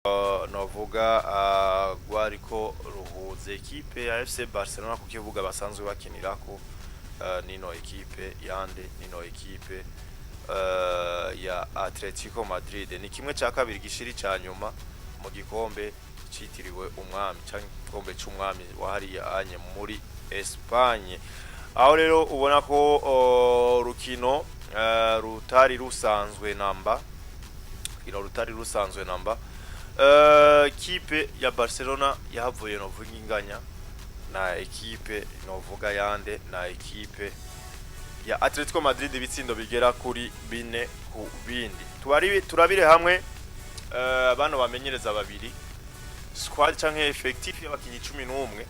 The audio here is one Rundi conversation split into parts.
Novuga rwariko ruhuza ekipe ya FC Barcelona ku kibuga basanzwe bakinirako, nino ekipe yande, nino ekipe ya Atletico Madrid. Ni kimwe cya kabiri gishiri ca nyuma mu gikombe citiriwe umwami canke igikombe c'umwami wahariya anye muri Espagne, aho rero ubona ko rukino rutari rusanzwe namba, rukino rutari rusanzwe namba. Ekipe ya Barcelona yahavuye novuga inganya na ekipe novuga yande, na ekipe ya Atletico Madrid, ibitsindo bigera kuri 4-2. Turabire hamwe bano bamenyereza babiri, squad canke effectif y'abakinyi 11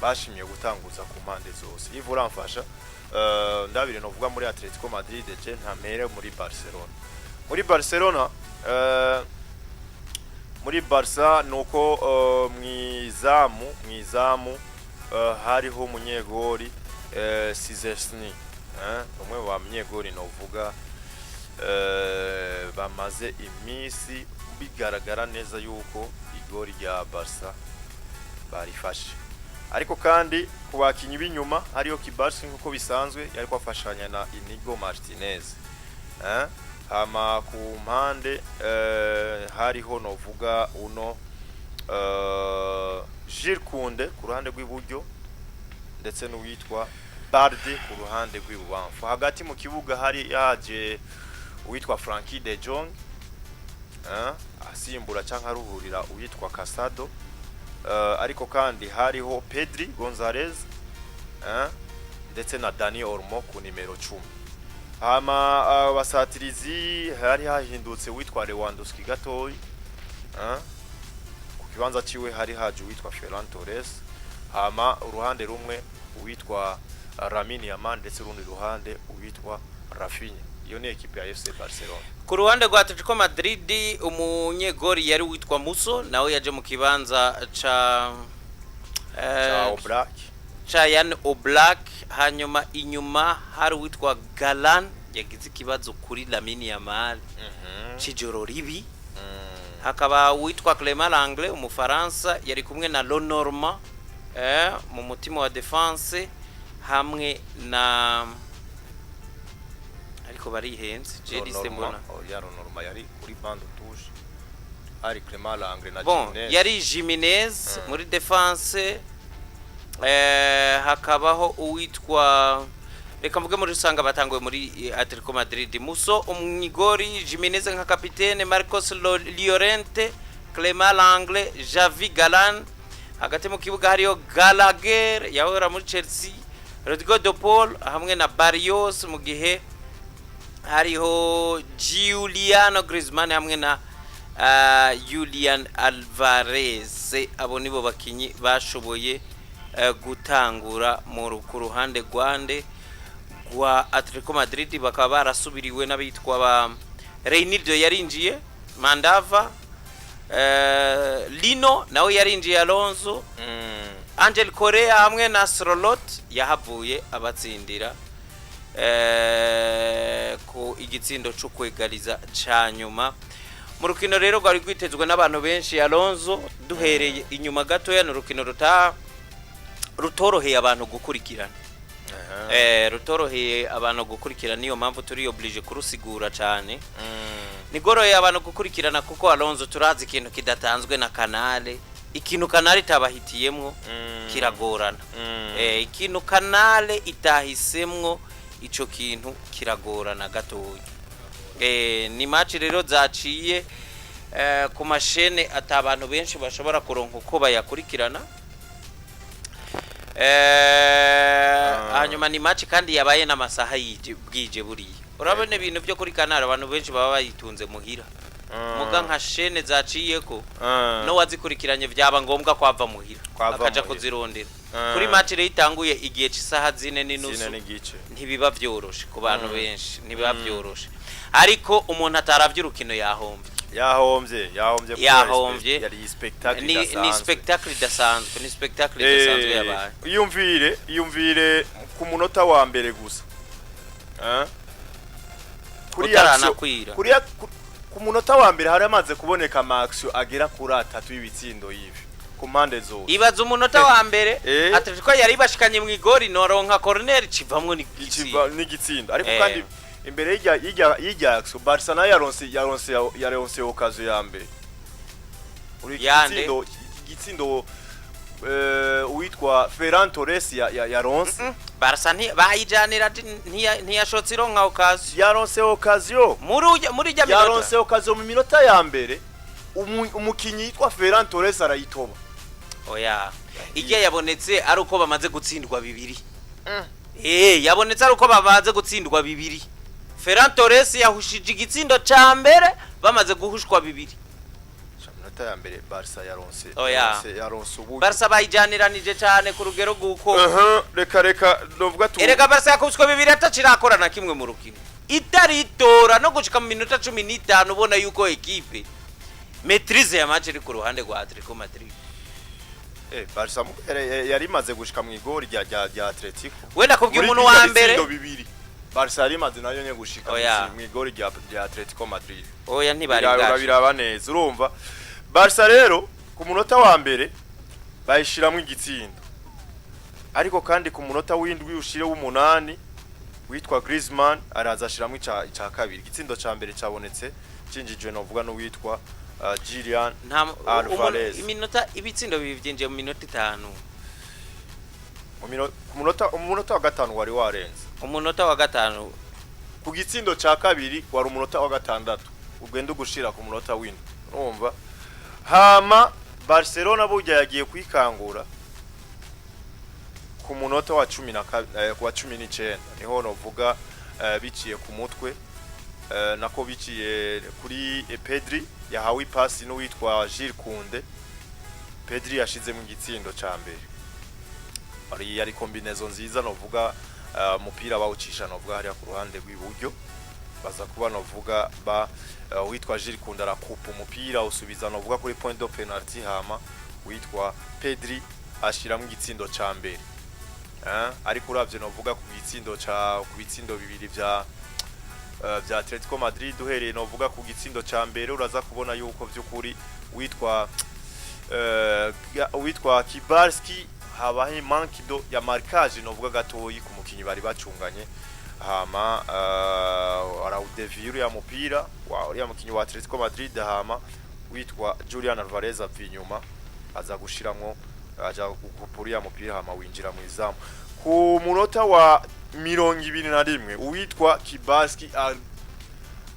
bashimye gutanguza ku mpande zose. Ivu uramfasha, ndabire novuga muri Atletico Madrid, je ntamere muri Barcelona. Muri Barcelona, muri Barca nuko mwizamu hariho umunyegori Szczesny, umwe mu banyegori novuga bamaze iminsi bigaragara neza yuko igori rya Barca barifashe. Ariko kandi ku bakinyi b'inyuma hariyo Cubarsi nkuko bisanzwe yariko afashanya na Inigo Martinez, Hama ku mpande hariho novuga uno Jules Koundé ku ruhande rw'iburyo ndetse n'uwitwa Balde ku ruhande rw'ibubamfu. Hagati mu kibuga hari yaje uwitwa Frenkie de Jong, asimbura canke aruhurira uwitwa Casado. Ariko kandi hariho Pedri Gonzalez, ndetse na Dani Olmo ku nimero 10. Hama abasatirizi hari hahindutse uwitwa Lewandowski gatoyi, ku kibanza ciwe hari haje uwitwa Ferran Torres. Hama uruhande rumwe uwitwa Lamine Yamal, ndetse urundi ruhande uwitwa Raphinha. Iyo ni ekipe ya FC Barcelona. Ku ruhande rwa Atletico Madrid, umunyegori yari witwa Musso, nawe yaje mu kibanza ca ca Oblak. Ca Jan Oblak. Hanyuma inyuma hari uwitwa Galan yagize ikibazo kuri Lamine Yamal cijoro ribi. Hakaba uwitwa Clement Lenglet, umufaransa, yari kumwe na Le Normand mu mutima wa défense hamwe na, ariko barihenze je liste mbona. Ya Norma yari kuri banc de touche, hari Clement Lenglet na Bon, Jimenez. Yari Jimenez muri défense, hakabaho uwitwa, reka mvuge muri rusange batanguye muri Atletico Madrid: Musso umwigori, Jimenez nka kapitene, Marcos Llorente, Clement Lenglet, Javi Galan. Hagati mu kibuga hariyo Gallagher yahora muri Chelsea, Rodrigo de Paul hamwe na Barrios, mu gihe hariho Juliano Griezmann hamwe na Julian Alvarez. Abo nibo bakinyi bashoboye gutangura ku ruhande rwande rwa Atletico Madrid. Bakaba barasubiriwe n'abitwa ba Reinildo yarinjiye, Mandava, Lino nawe yarinjiye, Alonso, Angel Correa hamwe na Sorloth yahavuye abatsindira ku igitsindo cyo kwegariza ca nyuma mu rukino rero rwari rwitezwe n'abantu benshi. Alonso, duhereye inyuma gatoya, ni urukino rutoroheye abantu gukurikirana, rutoroheye abantu gukurikirana, niyo mpamvu turi obligé kurusigura cyane. Nigoroheye abantu gukurikirana kuko, Alonso, turazi ikintu kidatanzwe na Canal, ikintu Canal itabahitiyemwo kiragorana. Ikintu Canal itahisemwo, ico kintu kiragorana gatoya. Ni match rero zaciye ku mashene ata abantu benshi bashobora kuronka uko bayakurikirana. Hanyuma ni match kandi yabaye n'amasaha yije bwije. Buriya urabona ibintu byo kuri Canal abantu benshi baba bayitunze muhira, muga nka chaîne zaciyeko no wazikurikiranye vyaba ngombwa kwava muhira Kwava akaja muhira. kuzirondera. Kuri match rero itanguye igihe c'isaha 4 n'inusu, 4 n'igice, ntibiba vyoroshe ku bantu benshi, ntibiba vyoroshe. Ariko umuntu ataravye urukino yahombye. Yahombye, yahombye kuko Yahombye. Yari spectacle Ni idasanzwe. Spectacle idasanzwe, ni spectacle idasanzwe yabaye. Iyumvire, iyumvire ku munota wa mbere gusa. Eh? Kuri Utaranakwira. Kuri Ku munota wa mbere hari amaze kuboneka ama action agera kuri atatu y'ibitsindo y'ivi ku mpande zose. Ibaza umunota wa mbere, Atletico yari bashikanye mu igori, noronka corner civamwo ni Ikiva n'igitsindo, ariko kandi imbere y'ijya action, Barca nayo yaronse occasion ya mbere. Uri Yande? Igitsindo uwitwa Ferran Torres yaronse. Barca nti bayijanira ntiyashotse ironka occasion. Yaronse occasion. Muri ujya minota. Yaronse occasion mu minota ya mbere, umukinyi yitwa Ferran Torres arayitoba. Oya, ijya yabonetse ari uko bamaze gutsindwa bibiri. Yabonetse ari uko bamaze gutsindwa bibiri. Ferran Torres yahushije igitsindo ca mbere bamaze guhushwa bibiri. Sha, minota ya mbere Barca yaronse Oya. yaronse uburyo. Barca bayijaniranije cane ku rugero rw'uko Reka novuga tu erega Barca yakubiswe bibiri atacirakora na kimwe mu rukino, itaritora no gushika mu minota 15, ubona yuko ekipe maîtrise ya match iri ku ruhande rwa Atletico Madrid. Barca yari imaze gushika mu igori rya Atletico. Wenda kubwira Muri umuntu bijya wa mbere. bitsindo bibiri Barca yari imaze nayo nye gushika Oya. mu igori rya Atletico Madrid. Oya, ntibari bwacu. Biraba neza. Urumva, Barca rero ku munota wa mbere bayishiramwo igitsindo, ariko kandi ku munota w'indwi ushire w'umunani witwa Griezmann araza ashiramwo ica kabiri. Igitsindo ca mbere cabonetse cinjijwe novuga n'uwitwa Julian Nta Alvarez. Iminota, ibitsindo bibiri byinjiye mu minota 5. Ku munota wa gatanu wari warenze. Umunota wa gatanu. Ku gitsindo ca kabiri wari umunota wa gatandatu, ugenda ugushira ku munota w'indwi. Urumva, hama Barcelona burya yagiye kwikangura ku munota wa cumi na wa 19, niho novuga biciye ku mutwe, nako biciye kuri Pedri yahawe ipasi n'uwitwa Jules Koundé. Pedri yashizemo igitsindo ca mbere. Yari combinaison nziza novuga, umupira bawucisha novuga hariya ku ruhande rw'iburyo, baza kuba novuga ba witwa Jules Koundé arakupa umupira, usubiza novuga kuri point de penalty, hama witwa Pedri ashiramo igitsindo ca mbere. Ariko uravye novuga ku bitsindo bibiri vya Atletico Madrid, uhereye novuga ku gitsindo ca mbere, uraza kubona yuko vy'ukuri witwa Cubarsi habaye manque do ya marquage novuga gatoyi ku mukinyi bari bacunganye, hama arawudeviye uriya mupira wa uriya mukinyi wa Atletico Madrid, hama witwa Julian Alvarez apfa inyuma, aza gushiramwo, aja gukupa uriya mupira, hama winjira mu izamu. Ku munota wa 21 uwitwa Cubarsi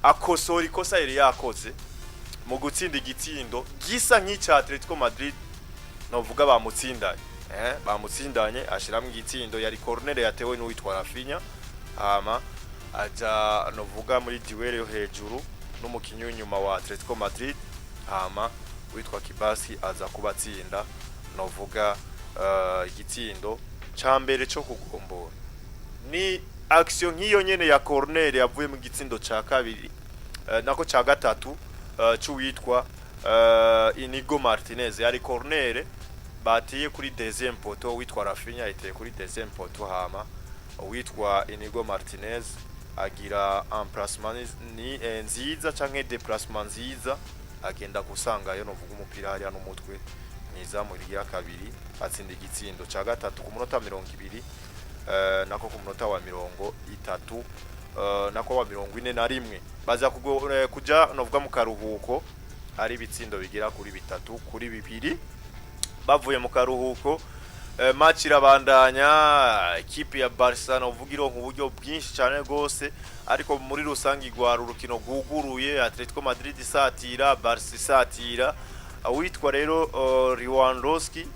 akosora ikosa yari yakoze mu gutsinda igitsindo gisa nk'icya Atletico Madrid novuga bamutsindanye, bamutsindanye, ashiramwo igitsindo. Yari corner yatewe n'uwitwa Raphinha, hama aja novuga muri duel yo hejuru n'umukinyi w'inyuma wa Atletico Madrid, hama witwa Cubarsi aza kubatsinda novuga igitsindo ca mbere co kugombora. Ni action nk'iyo nyene ya corner yavuye mu gitsindo ca kabiri, nako ca gatatu, c'uwitwa Inigo Martinez. Yari corner batiye kuri deuxième poteau, witwa Raphinha yiteye kuri deuxième poteau, hama witwa Inigo Martinez agira emplacement ni nziza canke déplacement nziza, agenda gusangayo novuga umupira hariya n'umutwe mwiza mu rya kabiri, atsinda igitsindo ca gatatu ku munota 20, nako ku munota wa 30, nako wa 41. Baza kuja novuga mu karuhuko ari ibitsindo bigera kuri 3-2. Bavuye mu karuhuko, match irabandanya. Ekipe ya Barca novuga ironka uburyo bwinshi cyane rwose, ariko muri rusange igwara urukino rwuguruye, Atletico Madrid isatira, Barca isatira. Uwitwa rero Lewandowski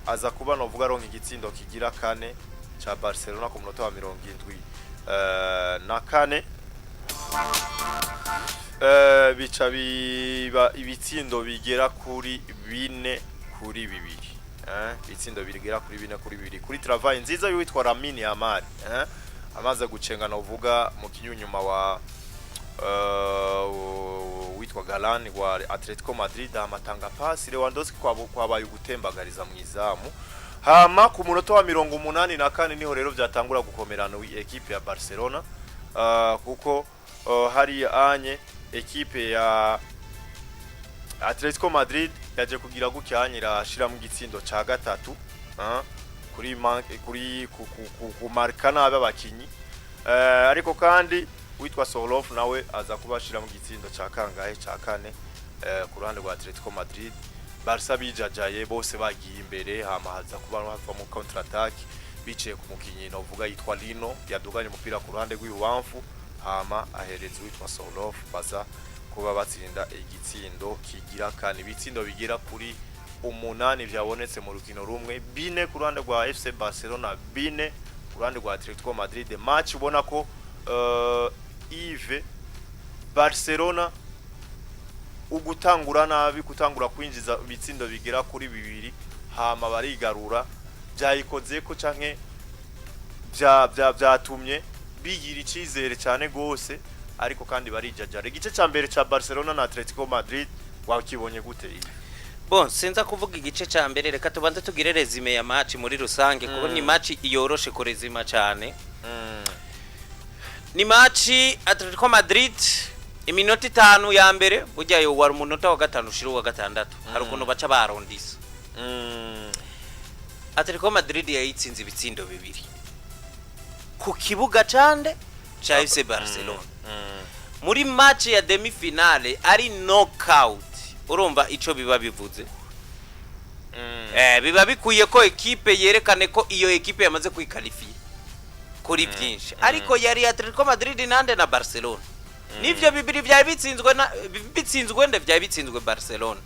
aza kuba novuga aronka igitsindo kigira kane ca Barcelona ku munota wa 74. Bica biba ibitsindo bigera kuri 4-2, ibitsindo bigera kuri 4-2 kuri travail nziza y'uwitwa Lamine Yamal, amaze gucenga novuga mu kinyunyuma wa witwa Galan wa Atletico Madrid, amatanga pasi Lewandowski, kwabaye ugutembagariza mu izamu. Hama ku munota wa 84 niho rero byatangura gukomerana ekipe ya Barcelona, kuko hari anye Ekipe ya Atletico Madrid yaje kugira gutya irashira mu gitsindo ca gatatu, kuri kuri kumarka nabi abakinyi, ariko kandi witwa Sorloth nawe aza kubashira mu gitsindo ca kangahe, ca kane, ku ruhande rwa Atletico Madrid. Barca bijajaye bose bagiye imbere, hama haza kuba hava mu counter attack biciye ku mukinyi novuga yitwa Lino, yaduganye umupira ku ruhande rw'ibubamfu, hama ahereza uwitwa Sorloth, baza kuba batsinda igitsindo kigira kane. Ibitsindo bigera kuri 8 vyabonetse mu rukino rumwe, 4 ku ruhande rwa FC Barcelona, 4 ku ruhande rwa Atletico Madrid. Match ubona ko Yves, Barcelona ugutangura nabi, gutangura kwinjiza ibitsindo bigera kuri 2, hama barigarura, byayikozeko canke bya bya byatumye bigira icizere cyane gose, ariko kandi barijajara. Igice ca mbere ca Barcelona na Atletico Madrid wakibonye gute, Yves? Bon, sinza kuvuga igice ca mbere, reka tubanze tugire résumé ya match muri rusange, kuko ni match yoroshe kurezima cyane. Ni match Atletico Madrid iminota 5 ya mbere, burya yo wari umunota wa 5 ushira uwa 6, hari ukuntu baca barondisa. Atletico Madrid yayitsinze ibitsindo 2 ku kibuga cande ca FC Barcelona muri match ya demi finale, ari knockout. Urumva ico biba bivuze, biba bikwiye ko ekipe yerekane ko iyo ekipe yamaze kwikalifiya kuri byinshi, ariko yari Atletico Madrid nande na Barcelona, nivyo 2 byari bitsinzwe na bitsinzwe nde? Byari bitsinzwe Barcelona.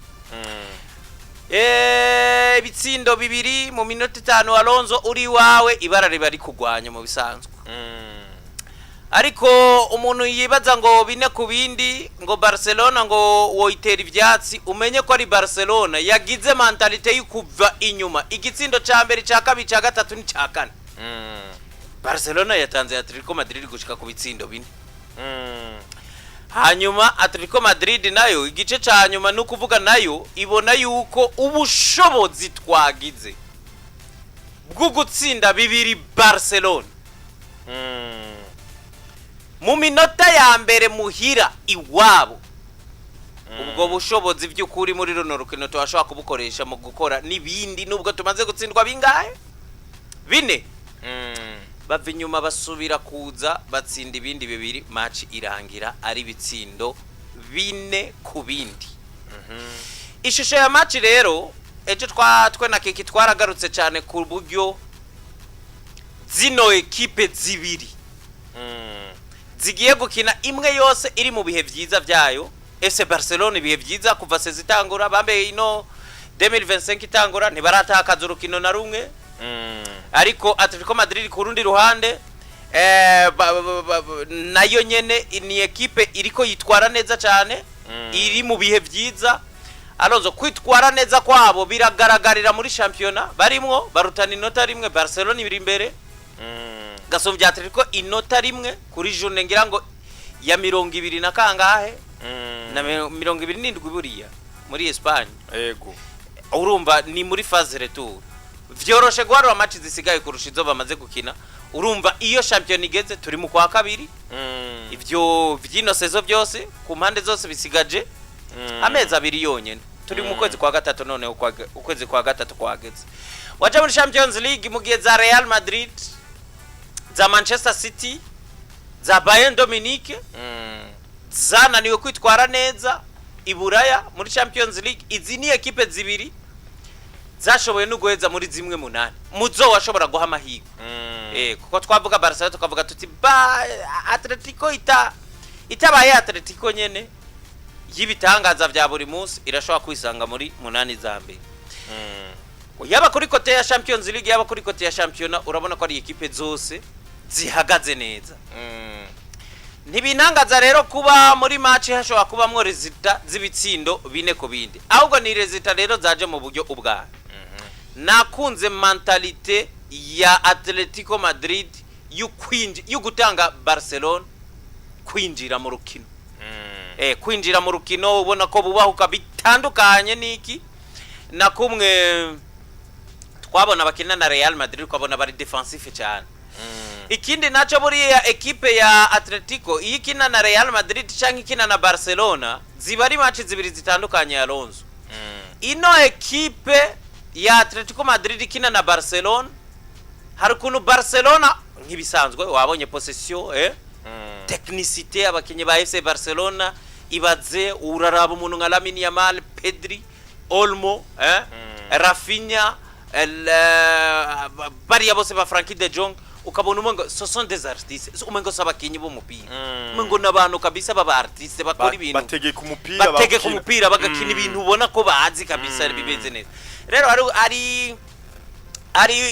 Ibitsindo 2 mu minota 5, Alonso, uri wawe ibara riba rikugwanya mu bisanzwe. Ariko umuntu yibaza ngo 4 ku bindi, ngo Barcelona ngo woyitera ivyatsi, umenye ko ari Barcelona yagize mentalité yo kuva inyuma. Igitsindo ca mbere, ca kabiri, ca gatatu n'icya kane, Barcelona yatanze Atletico Madrid gushika ku bitsindo 4. Hanyuma Atletico Madrid nayo igice ca nyuma, ni ukuvuga nayo ibona yuko ubushobozi twagize bwo gutsinda 2 Barcelona mu minota ya mbere muhira iwabo, ubwo bushobozi by'ukuri muri runo rukino turashobora kubukoresha mu gukora n'ibindi, nubwo tumaze gutsindwa bingahe, 4. Bava inyuma, basubira kuza, batsinda ibindi 2, match irangira ari ibitsindo 4 ku bindi. Ishusho ya match rero, ejo twe na Kiki twaragarutse cyane ku buryo zino ekipe zibiri zigiye gukina, imwe yose iri mu bihe byiza byayo. FC Barcelona ibihe byiza kuva saison itangura, bambaye ino 2025 itangura, ntibaratakaza urukino na rumwe. Ariko Atletico Madrid ku rundi ruhande, nayo nyene ni ekipe iriko yitwara neza cyane, iri mu bihe byiza. Alonso, kwitwara neza kwabo biragaragarira muri shampiyona barimwo, barutana inota 1. Barcelona iri imbere gasumbya Atletico inota 1 kuri journée ngira ngo ya 20 na kangahe, na 27 buriya muri Espagne. Urumva ni muri phase retour, vyoroshe guharura match zisigaye kurusha izo bamaze gukina. Urumva iyo shampiyona igeze, turi mu kwa kabiri, ivyo vy'ino saison byose ku mpande zose bisigaje amezi 2 yonyene, turi mu kwezi kwa gatatu noneho, ukwezi kwa gatatu kwageze. Waja muri Champions League, mu gihe za Real Madrid, za Manchester City, za Bayern Dominique zananiwe kwitwara neza i Buraya muri Champions League, izi ni ekipe zibiri zashoboye no guheza muri zimwe munani muzo washobora guha amahirwe, kuko twavuga Barcelona tukavuga tuti ba Atletico itabaye Atletico nyene y'ibitangaza vya buri munsi, irashobora kwisanga muri munani za mbere. Yaba kuri côté ya Champions League, yaba kuri côté ya shampiyona, urabona ko ari ekipe zose zihagaze neza. Ntibintangaza rero kuba muri match hashobora kubamwo résultat z'ibitsindo 4 ku bindi, ahubwo ni résultat rero zaje mu buryo ubwayo. Nakunze mentalité ya Atletico Madrid yo gutanga Barcelona kwinjira mu rukino, kwinjira mu rukino ubona ko bubahuka, bitandukanye n'iki na kumwe twabona bakina na Real Madrid, ukabona bari défensif cyane. Ikindi naco, buriya ekipe ya Atletico iyo ikina na Real Madrid canke ikina na Barcelona, ziba ari match zibiri zitandukanye. Alonso, ino ekipe ya Atletico Madrid ikina na Barcelona, hari ukuntu Barcelona nk'ibisanzwe wabonye possession, technicité, abakinyi ba FC Barcelona, ibaze uraraba umuntu nka Lamine Yamal, Pedri, Olmo, Rafinha, bariya bose ba Frenkie de Jong, ukabona umengo ce sont des artistes, umengo si abakinyi b'umupira, umengo n'abantu kabisa baba artiste bakora ibintu. Bategeka umupira. Bategeka Bakina. umupira, bagakina ibintu ubona ko bazi kabisa, bimeze neza. Rero ari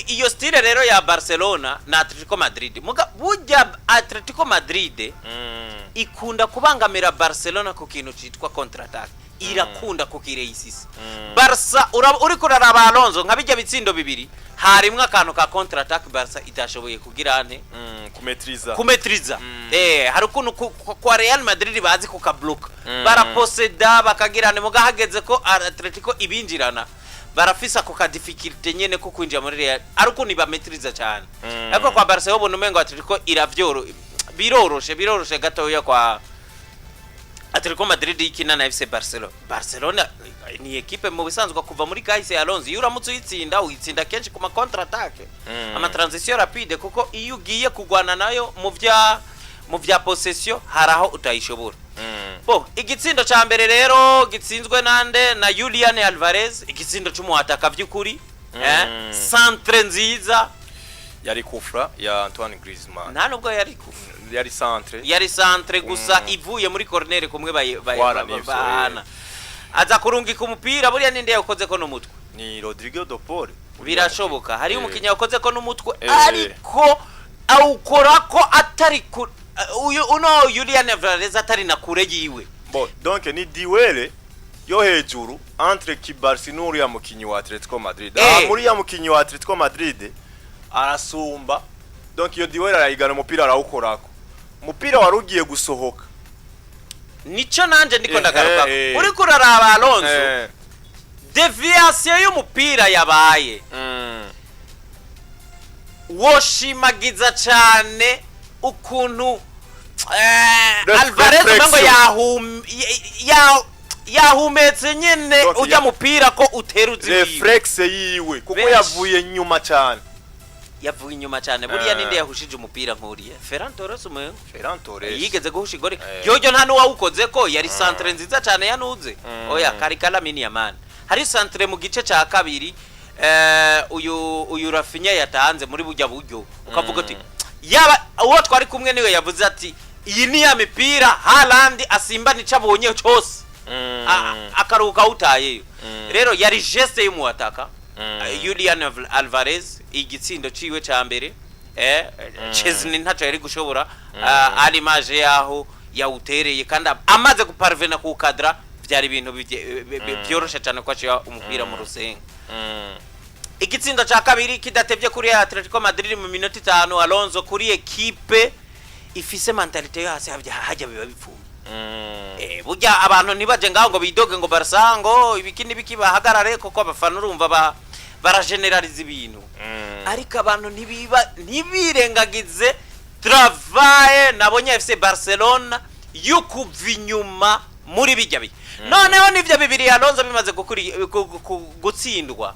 iyo style rero ya Barcelona na Atletico Madrid. Muga burya Atletico Madrid ikunda kubangamira Barcelona ku kintu citwa contre attaque, irakunda kukireisisa Barca. Uriko uraraba, Alonso, nka bijya bitsindo bibiri harimwo akantu ka contre attaque Barca itashoboye kugira nte? Kumetriza. Kumetriza. Hari ukuntu kwa Real Madrid bazi kukabloka, baraposeda bakagirana, muga hageze ko Atletico ibinjirana, barafise ako ka difficulté nyene ko kwinjira muri Real, ari ukuntu ibametriza cyane. Ariko kwa Barca ubona umengo Atletico iravyoro, biroroshe gatoya kwa Atletico Madrid ikina na FC Barcelona. Barcelona ni ekipe mu bisanzwe kuva muri kahise, Alonso, iyo uramutse uyitsinda, uyitsinda kenshi ku ma contre attaque, ama transition rapide, kuko iyo ugiye kugwana nayo mu vya possession hari aho utayishobora. Bo igitsindo ca mbere rero gitsinzwe nande? Na Julian Alvarez, igitsindo c'umuhataka vy'ukuri, centre nziza. Yari coup franc ya Antoine Griezmann. Nta nubwo yari kufa. Yari centre. Yari centre gusa ivuye muri corner kumwe Wara nivyo, bahana, aza kurungika umupira. Buriya ninde yawukoze ko n'umutwe? Ni Rodrigo de Paul. Birashoboka hariyo umukinnyi yakoze ko n'umutwe, ariko awukora ko atari ku uyu uno Julian Alvarez atari na kure yiwe. Bon, donc ni duel yo hejuru entre Cubarsi n'uriya mukinyi wa Atletico Madrid. Ah, muri ya mukinyi wa Atletico Madrid arasumba. Donc iyo duel arayigana, umupira arawukorako. Umupira wari ugiye gusohoka. Nico nanje ndiko ndagaruka. Uriko uraraba, Alonso, déviation y'umupira yabaye, woshimagiza cyane ukuntu Alvarez Réflexion. umengo yahumetse nyene Donc, ujya mupira ko utera uziwiwe. Réflexe yiwe kuko Benshi. yavuye nyuma cyane. Yavuye inyuma cyane. Buriya ninde yahushije umupira nkuriya? Ferran Torres umengo. Ferran Torres. Yigeze guhusha igore. Jojo nta n'uwawukoze ko yari centre nziza cyane yanuze. Oya, kari Lamine Yamal. Hari centre mu gice cya kabiri, uyu Rafinha yatanze muri bujya buryo, ukavuga uti yaba uwo twari kumwe niwe yavuze ati iyi ni ya mipira Haaland asimba nico abonye cyose, akaruhuka awutayeyo. Rero yari geste y'umuataka Julian Alvarez, igitsindo ciwe ca mbere. Szczesny ntaco yari gushobora, à l'image yaho yawutereye, kandi amaze guparvena ku kadra, byari ibintu byoroshe cyane ko aciye umupira mu rusenga. Igitsindo ca kabiri kidatevye kuri Atletico Madrid mu minota 5, Alonso, kuri ekipe ifise mentalité yo hasi, hajya biba bipfuye. Burya abantu ntibaje ngaho ngo bidoge ngo Barca ngo ibiki n'ibiki, bahagarare, kuko abafana urumva barageneraliza ibintu. Ariko abantu ntibiba ntibirengagize travail nabonye FC Barcelona yo kuva inyuma muri bijya bihe. Noneho nivyo bibiri, Alonso, bimaze gutsindwa,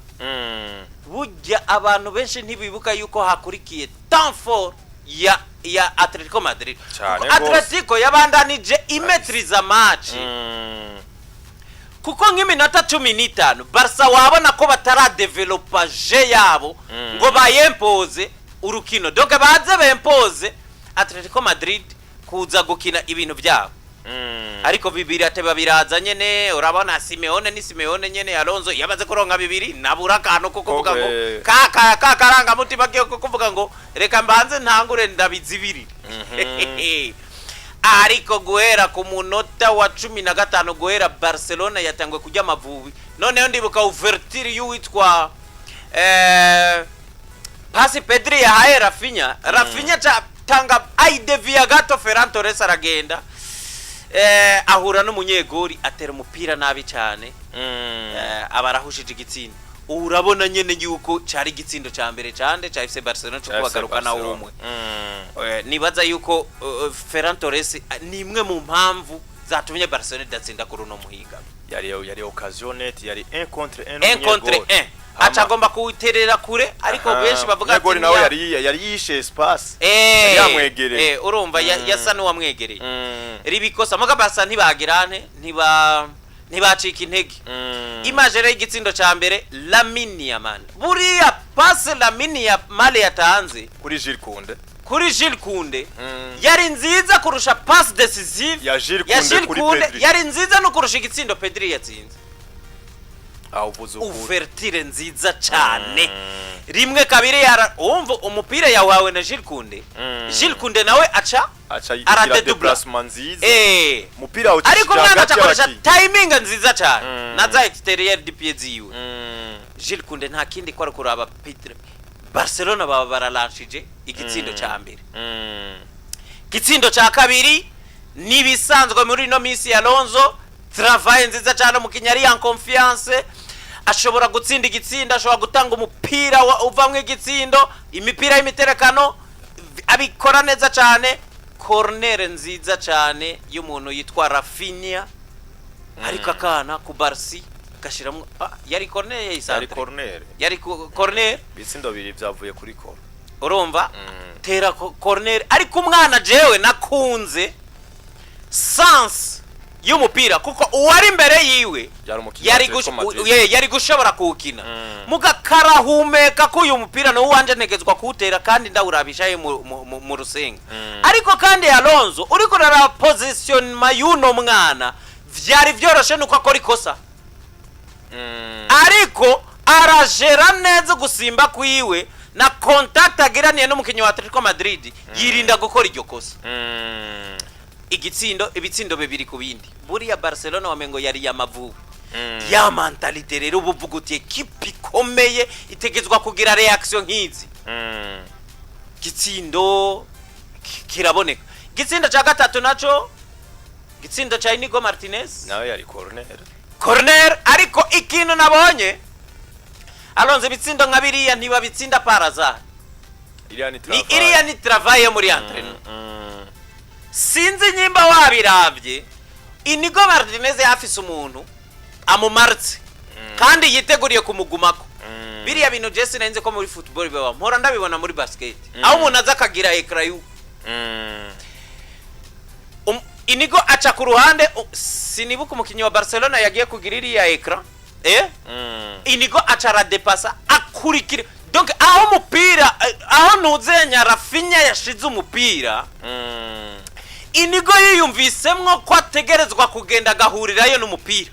burya abantu benshi ntibibuka yuko hakurikiye temps fort ya Atletico Madrid. Cane Kuko gose. Atletico yabandanije imetriza match, kuko nk'iminota 15 Barca wabona ko bataradevelopa jeu yabo ngo bayempoze urukino, donc baze bempoze Atletico Madrid kuza gukina ibintu byabo. Ariko bibiri ateba biraza nyene. Urabona Simeone ni Simeone nyene, Alonso, yamaze kuronka bibiri nabura akantu ko kuvuga ngo ka ka ka karangamutima ko kuvuga ngo reka mbanze ntangure ndabizibiri. Ariko guhera ku munota wa 15 guhera, Barcelona yatanguye kujya Amavubi. Noneho ndibuka ouverture y'uwitwa pasi Pedri yahaye Rafinha. Rafinha ca tanga ayidevia gato, Ferran Torres aragenda, ahura n'umunyegori, atera umupira nabi cyane, aba arahushije igitsinda. Urabona nyene yuko cari igitsindo ca mbere cande ca FC Barcelona cyo kubagarukana umwe. Nibaza yuko Ferran Torres ni imwe mu mpamvu zatumye Barcelona idatsinda kuri uno muhinga. Yari occasion nette, yari 1 contre 1. 1 contre 1, aca agomba kuwuterera kure, ariko benshi bavuga ati nawe yari yishe espace. Yari yamwegereye. Urumva yasa n'uwamwegereye. Ribikosa muga Barca ntibagirane, ntibacika intege. Image rero y'igitsindo ca mbere, Lamine Yamal, buriya passe Lamine Yamal yatanze kuri Jules Koundé, kuri Jules Koundé yari nziza kurusha passe décisive ya Jules ya Koundé Jules kuri Koundé. Pedri. Yari nziza no kurusha igitsindo Pedri yatsinze. Aho uvuze ukuri. Ouverture nziza cyane, rimwe, kabiri, yara wumva umupira yawawe na Jules Koundé. Jules Koundé nawe aca aca yigira aradedubla. déplacement nziza, umupira ariko awucishije umwana hagati aca akoresha y'abakinyi. timing nziza cyane na za extérieur du pied ziwe. Jules Koundé nta kindi ko ari kuraba Pedri. Barcelona baba baralanshije igitsindo ca mbere. Igitsindo ca kabiri nibisanzwe muri ino minsi ya Alonso, travail nziza cyane, umukinnyi ari en confiance, ashobora gutsinda igitsindo, ashobora gutanga umupira uvamwo igitsindo, imipira y'imiterekano abikora neza cyane. Corner nziza cyane y'umuntu yitwa Raphinha, ariko akana ku Barsi gashiramwo, yari corner yari yayisantre. Corner. Yari corner. Ibitsindo bibiri byavuye kuri corner. Urumva tera corner, ariko umwana jewe nakunze sens y'umupira, kuko uwari imbere yiwe yari umukinnyi wa yari Atletico Madrid. Yari gushobora kuwukina, muga karahumeka ko uyu mupira ni uwanje, ntegezwa kuwutera kandi ndawurabishaye mu rusenga. Ariko kandi Alonso, uriko uraraba positionnement y'uno mwana, vyari vyoroshe nuko akora ikosa, ariko arajera neza gusimba kwiwe na contact agiraniye n'umukinnyi wa Atletico Madrid, yirinda gukora iryo kosa. Igitsindo, ibitsindo bibiri ku bindi. Buriya Barcelona wamengo yari yamavubi ya mentalité rero, ubu uvuga uti ekipe ikomeye itegezwa kugira réaction nk'izi. Gitsindo kiraboneka. Igitsindo cya gatatu naco, gitsindo cya Inigo Martinez. Nawe yari corner. Corner. Ariko ikintu nabonye Alonso, ibitsindo nka biriya ntibabitsinda par hasard. Iriya ni ni travail. Iriya ni travail yo muri entraînement. Sinzi nyimba wabiravye, Inigo Martinez yafise umuntu amumaritse kandi yiteguriye kumugumako. Biriya bintu je sinenze ko muri football biba, mpora ndabibona muri basket, aho umuntu aza akagira écran yu Inigo aca ku ruhande, sinibuka umukinnyi wa Barcelona yagiye kugira iriya écran. Inigo aca aradepasa akurikira, donc aho umupira aho ntuzenya Raphinha yashize umupira, Inigo yiyumvisemwo ko ategerezwa kugenda agahurirayo n'umupira.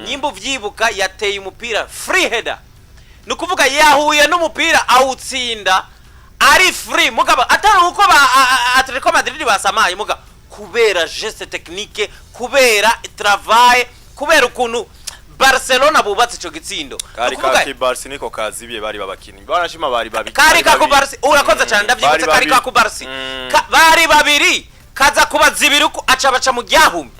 Nyimba uvyibuka, yateye umupira free header, ni ukuvuga yahuye n'umupira awutsinda ari free, mugabo atari uko ba Atletico Madrid basamaye, mugabo kubera geste technique, kubera travail, kubera ukuntu Barcelona bubatse ico gitsindo. Kari Ni ukuvuga- ka Barca niko kazibiye, bari babakinyi barashima, bari babiri. Kari bari ka babiri. Kubarsi, urakoze cyane. Ndavyibutse. Bari Kari ka babiri. Kubarsi. Bari babiri, kaza kubazibira uko aca baca mu ryahumye,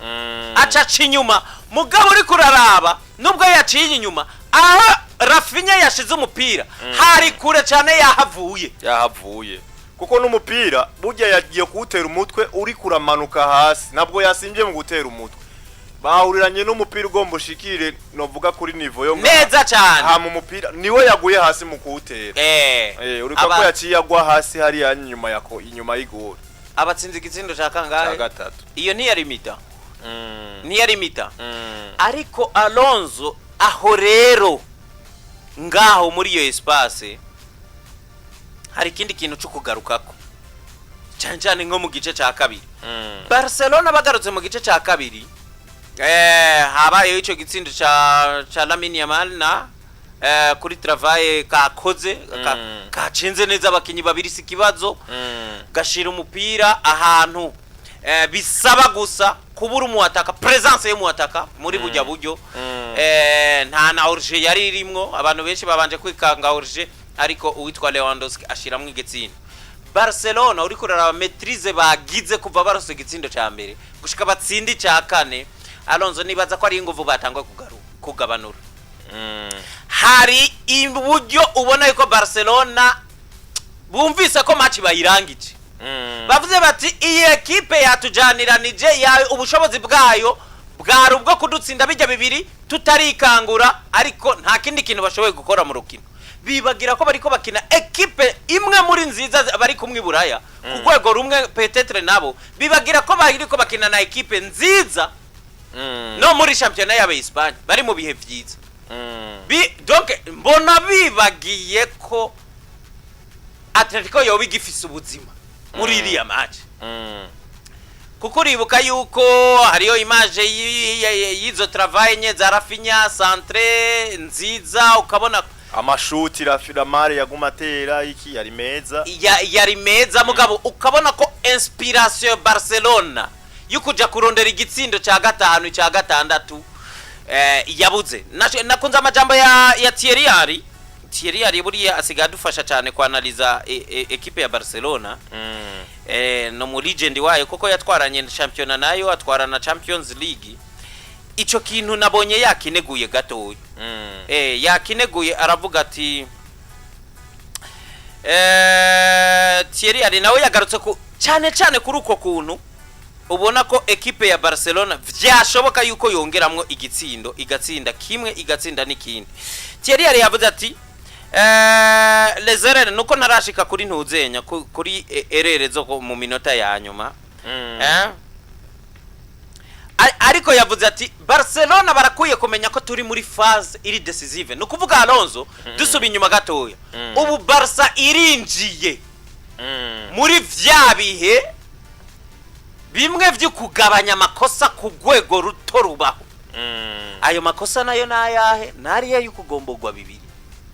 aca aca inyuma. Mugabo uriko uraraba, nubwo yaciye inyuma, aho Raphinha yashize umupira hari kure cyane yahavuye. Yahavuye kuko n'umupira burya yagiye kuwutera umutwe uri kuramanuka hasi, ntabwo yasimvye mu gutera umutwe, bahuriranye n'umupira ugomba ushikire novuga kuri niveau yo ngaha. Neza cyane. Hama umupira niwe yaguye hasi mu kuwutera. Uriko ko yaciye agwa hasi hariya inyuma yako, inyuma y'igori. Abatsinze igitsindo cya Cya kangahe? gatatu. Iyo ntiyari mi-temps, ntiyari mi-temps. Ariko Alonso, aho rero ngaho muri iyo espace hari ikindi kintu cyo kugarukako cyane cyane nko mu gice cya kabiri. Barcelona bagarutse mu gice cya kabiri, habayeho ico gitsindo ca Lamine Yamal na kuri travail kakoze kacenze neza abakinyi babiri, si ikibazo, gashira umupira ahantu bisaba gusa kubura umuataka, présence y'umuataka muri bujya buryo. Nta na hors-jeu yari irimwo, abantu benshi babanje kwikanga hors-jeu, ariko uwitwa Lewandowski ashiramwo igitsindo. Barcelona uriko uraraba maîtrise bagize kuva barose igitsindo ca mbere gushika batsindi ca kane, Alonso, nibaza ko ari inguvu batangwa kugabanura. Hari uburyo ubona yuko Barcelona bumvise ko match bayirangije, bavuze bati iyi ekipe yatujaniranije ya ubushobozi bwayo bwari ubwo kudutsinda bijya bibiri tutarikangura, ariko nta kindi kintu bashoboye gukora mu rukino. Bibagira ko bariko bakina ekipe imwe muri nziza bari kumwe i Buraya ku rwego rumwe peut-être nabo, bibagira ko bariko bakina na ekipe nziza no muri shampiyona y'aba Espagne bari mu bihe vyiza. Donc mbona bibagiye ko Atletico yoba igifise ubuzima muri iriya match, kuko uribuka yuko hariyo image y'izo travail nye za Raphinha, centre nziza, ukabona amashuti Yamal yaguma atera iki yari meza. Yari meza, mugabo ukabona ko inspiration ya Barcelona yo kuja kurondera igitsindo cya gatanu, cya gatandatu yabuze. Nakunze amajambo ya Thierry Henry. Thierry Henry buriya asigaye adufasha cyane kwanaliza ekipe ya Barcelona. No mu legend wayo, kuko yatwaranye shampiyona nayo, atwara na Champions League. Ico kintu nabonye yakineguye gatoya. Yakineguye, aravuga ati Thierry Henry nawe yagarutse ku cyane cyane kuri uko kuntu ubona ko ekipe ya Barcelona vyashoboka yuko yongeramwo igitsindo, igatsinda kimwe, igatsinda n'ikindi. Thierry Henry yavuze ati les erreurs, nuko ntarashika kuri ntuzenya kuri erreurs zo mu minota ya nyuma. Ariko yavuze ati Barcelona barakwiye kumenya ko turi muri phase iri décisive. Ni ukuvuga, Alonso, dusuba inyuma gatoya, ubu Barca irinjiye muri vya bihe bimwe vyo kugabanya amakosa ku rwego ruto rubaho. Ayo makosa nayo ni ayahe? Ni ariya yo kugomborwa bibiri.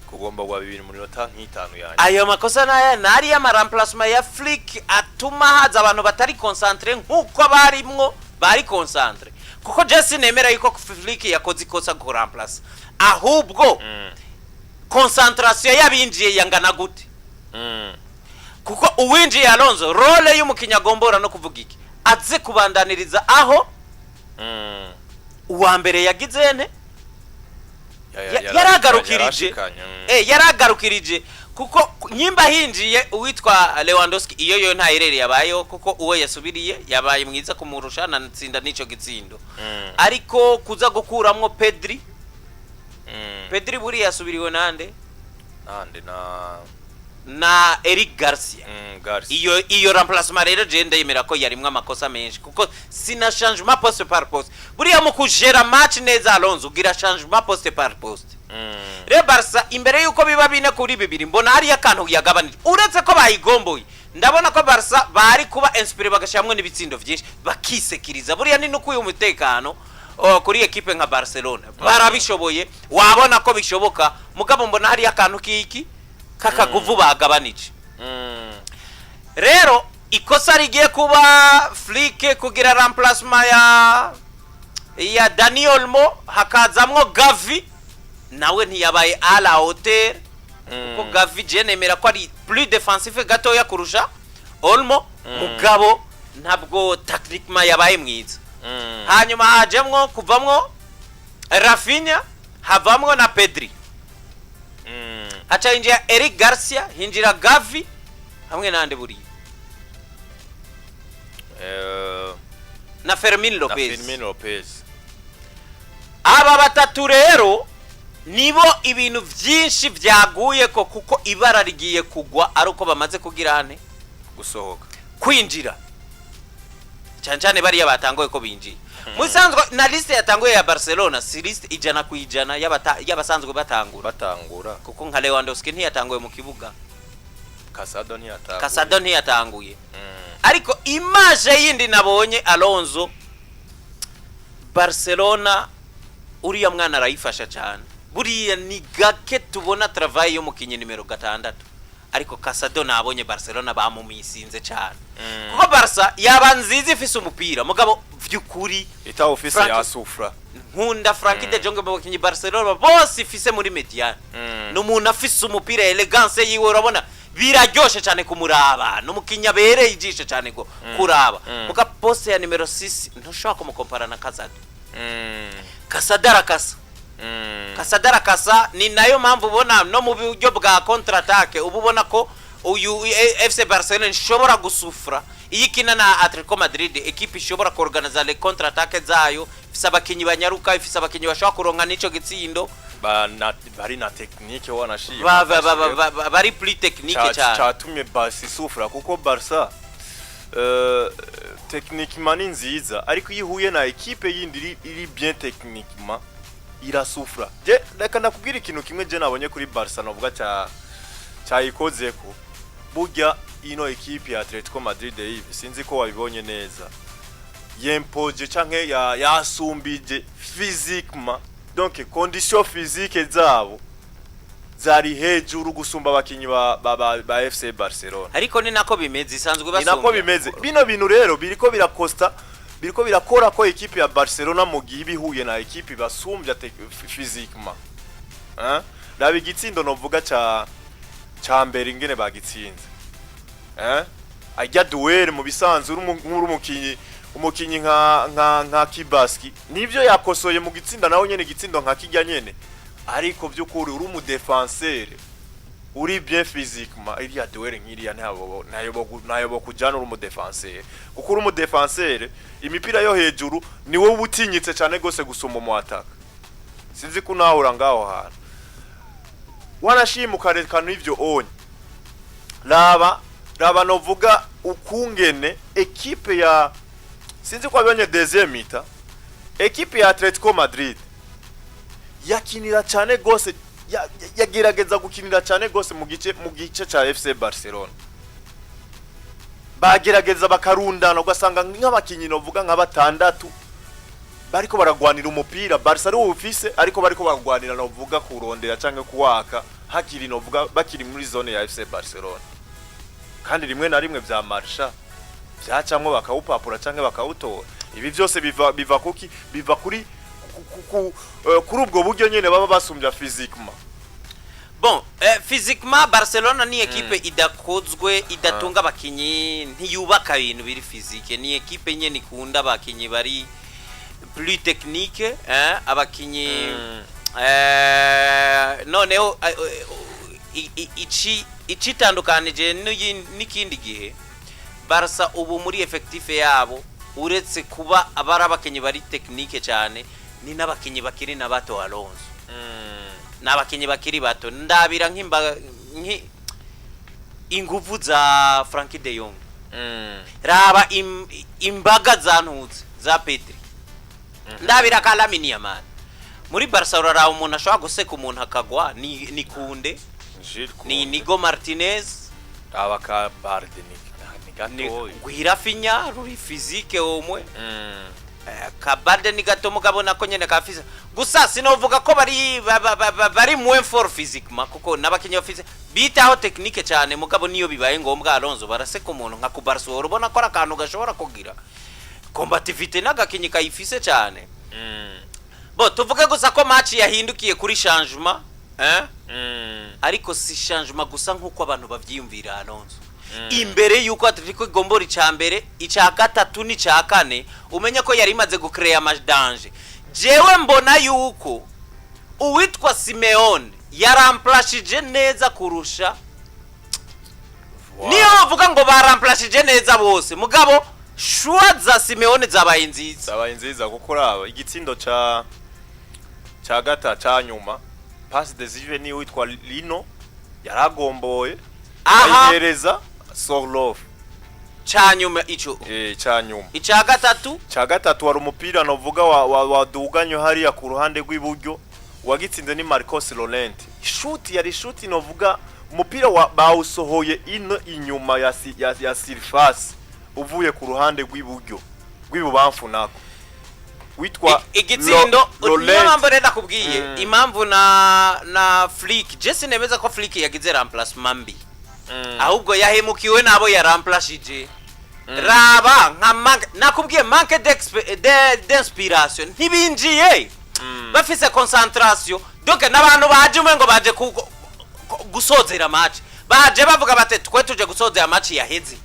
Kugomborwa bibiri mu minota nk'itanu yanjye. Ayo makosa ni ayahe? Ni ariya maremplacements ya Flick atuma haza abantu batari concentrés nk'uko barimwo bari concentrés, kuko je nemera yuko Flick yakoze ikosa kuremplaça, ahubwo concentration y'abinjiye yangana gute? Kuko uwinjiye, Alonso, rôle y'umukinnyi agombora no kuvuga iki, aze kubandaniriza aho uwa mbere yagize nte? Yaragarukirije. Yarashikanye. Yaragarukirije, kuko nyimba hinjiye uwitwa Lewandowski, iyo yo nta erreur yabayeho, kuko uwo yasubiriye yabaye mwiza kumurusha nanatsinda n'ico gitsindo. Ariko kuza gukuramwo Pedri, Pedri buriya yasubiriwe nande? Nande na Na Eric Garcia. Garcia. Iyo remplacement rero je ndemera ko yarimwo amakosa menshi, kuko sina changement poste par poste. Buriya mu kujera match neza, Alonso, ugira changement poste par poste. Rero Barca imbere yuko biba 4-2, mbona hariyo akantu yagabanije. Uretse ko bayigomboye, ndabona ko Barca bari kuba inspiré bagashyiramo n'ibitsindo byinshi bakisekiriza. Buriya ni nuko uyu mutekano, oh, kuri ekipe nka Barcelona barabishoboye, wabona ko bishoboka, mugabo mbona hariyo akantu kiki kakaguvu bagabanije. Rero ikosa rigiye kuba Flick kugira remplacement ya Dani Olmo, hakazamwo Gavi, nawe ntiyabaye à la hauteur, kuko Gavi je nemera ko ari plus défensif gatoya kurusha Olmo, mugabo ntabwo tactiquement yabaye mwiza. Hanyuma hajemwo kuvamwo Raphinha, havamwo na Pedri, haca hinjira Eric Garcia, hinjira Gavi hamwe nande buriya? Na Fermin na Lopez. Fermin Lopez. Aba batatu rero nibo ibintu byinshi byaguye ko, kuko ibara rigiye kugwa ari uko bamaze kugira ane? Gusohoka. Kwinjira, cyane cyane bariya batanguye ko binjiye musanzwe. Na liste yatanguye ya Barcelona si liste 100% y'abasanzwe batangura. Batangura. Kuko nka Lewandowski ntiyatanguye mu kibuga. Casado ntiyatanguye. Casado ntiyatanguye. Ariko image yindi nabonye, Alonso, Barcelona uriya mwana arayifasha cyane. Buriya ni gake tubona travail y'umukinnyi nimero 6, ariko Casado nabonye Barcelona bamumisinze cyane, kuko Barca yaba nziza ifise umupira, mugabo vy'ukuri itawufise yasufra. Nkunda Frenkie de Jong mu bakinyi Barcelona bose ifise muri médiane. Ni umuntu afise umupira, élégance yiwe urabona biraryoshe cyane kumuraba, ni umukinnyi abereye ijisho cyane go kuraba. Muga poste ya nimero 6 ntushobora kumukompara na Casado. Casado arakasa. Casado arakasa. Ni nayo mpamvu ubona no mu buryo bwa contre-attaque uba ubona ko uyu FC Barcelona ishobora gusufra iyo ikina na Atletico Madrid, ekipe ishobora kuorganiza les contre-attaque zayo, ifise abakinyi banyaruka, ifise abakinyi bashobora kuronka n'ico gitsindo. Bari na technique wanashima. Bari plus technique cyane. Catumye Barca isufura, kuko Barca techniquement ni nziza, ariko iyo ihuye na ekipe yindi iri bien techniquement irasufura. Je reka ndakubwira ikintu kimwe je nabonye kuri Barca novuga ca cayikozeko. Burya ino ekipe ya Atletico Madrid yivi, sinzi ko wabibonye neza, yempoje canke yasumbije physiquement, donc condition physique zabo zari hejuru gusumba abakinyi ba FC Barcelona. Ariko ni nako bimeze, isanzwe Ni nako basumbya. bimeze. Bino bintu rero biriko birakosta, biriko birakora ko ekipe ya Barcelona mu gihe ibihuye na ekipe basumbya physiquement, hein? Raba igitsindo novuga ca mbere ingene bagitsinze, hein? Ajya duel mu bisanzwe uri umukinyi nka Kibaski, nivyo yakosoye mu gitsinda nawe nyene igitsindo nka kijya nyene, ariko by'ukuri uri umu défenseur uri bien physiquement, iriya duel nk'iriya ntayo bokujana uri umu défenseur, kuko uri umu défenseur imipira yo hejuru ni wowe utinyitse cyane gose gusumba umu attaque. Sinzi ko unahura ngaho hantu wanashima ukarekana ivyo onye. Raba novuga ukungene ekipe ya, sinzi ko wabonye deuxième mi-temps, ekipe ya Atletico Madrid yakinira cyane gose, yagerageza gukinira cyane gose mu gice ca FC Barcelona. Bagerageza bakarundana, ugasanga nk'abakinyi novuga nka batandatu bariko baragwanira umupira Barca ari ufise, ariko bariko baragwanira novuga kurondera canke kuwaka hakiri novuga bakiri muri zone ya FC Barcelona. Kandi rimwe na rimwe vya marsha vyacamwo bakawupapura canke bakawutora. Ibi byose biva kuki? Biva kuri kuri ubwo buryo nyene baba basumbya physiquement. Bon, physiquement Barcelona ni ekipe idakozwe, idatunga abakinyi, ntiyubaka ibintu biri physique. Ni ekipe nyene ikunda abakinyi bari plus technique, abakinyi noneho icitandukanije n'ikindi gihe Barca ubu muri effectif yabo, uretse kuba abari abakinyi bari technique cyane, ni n'abakinyi bakiri na bato. Alonso, ni abakinyi bakiri bato. Ndabira nk'imba nki inguvu za Frenkie de Jong, raba imbaga za ntuzi za Pedri, ndabira ka Lamine Yamal. Muri Barca uraraba umuntu ashobora guseka umuntu akagwa ni Kounde. Jules Ni Kounde. Nigo Martinez. Aba ka Balde ni Ni gatoya. Gwirafinya ruri physique omwe. Kabade ni gato, mugabo nako nyene kafise. Gusa sinovuga ko bari bari moins fort physiquement, kuko n'abakinyi bafise bitaho technique cyane. Mugabo niyo bibaye ngombwa, Alonso, baraseka umuntu nka Cubarsi, ubona ko ari akantu gashobora kugira combativité n'agakinyi kayifise cyane. Bo tuvuge gusa ko match yahindukiye kuri changement, eh? Ariko si changement gusa nkuko abantu bavyiyumvira, Alonso. Imbere yuko Atletico igombora icya mbere, icya gatatu n'icya kane, umenye ko yari imaze gucreya ama danger. Jewe mbona yuko uwitwa Simeone yaramplashije neza kurusha, niyo bavuga ngo baramplashije neza bose, mugabo choix za Simeone zabaye nziza. Zabaye nziza, kuko raba igitsindo ca gata ca nyuma, passe décisive ni witwa Lino yaragomboye Aha. ayihereza Sorloth. Ca nyuma ico? Ca nyuma. Icya gatatu? Ca gatatu wari umupira novuga waduganywe hariya ku ruhande rw'iburyo, wagitsinze ni Marcos Llorente. Shuti yari shuti novuga umupira wa bawusohoye ino inyuma ya surface, uvuye ku ruhande rw'iburyo, rw'ibubamfu nako, witwa Igitsindo niyo Llorente. mpamvu rero nakubwiye impamvu na Flick. Je sinemeza ko Flick yagize remplacement mbi, ahubwo yahemukiwe n'abo yaramplashije. Raba nka manque, nakubwiye manque d'inspiration, ntibinjiye bafise concentration. Donc n'abantu baje umwe ngo baje gusozera match, baje bavuga bati twe tuje gusozera match yaheze.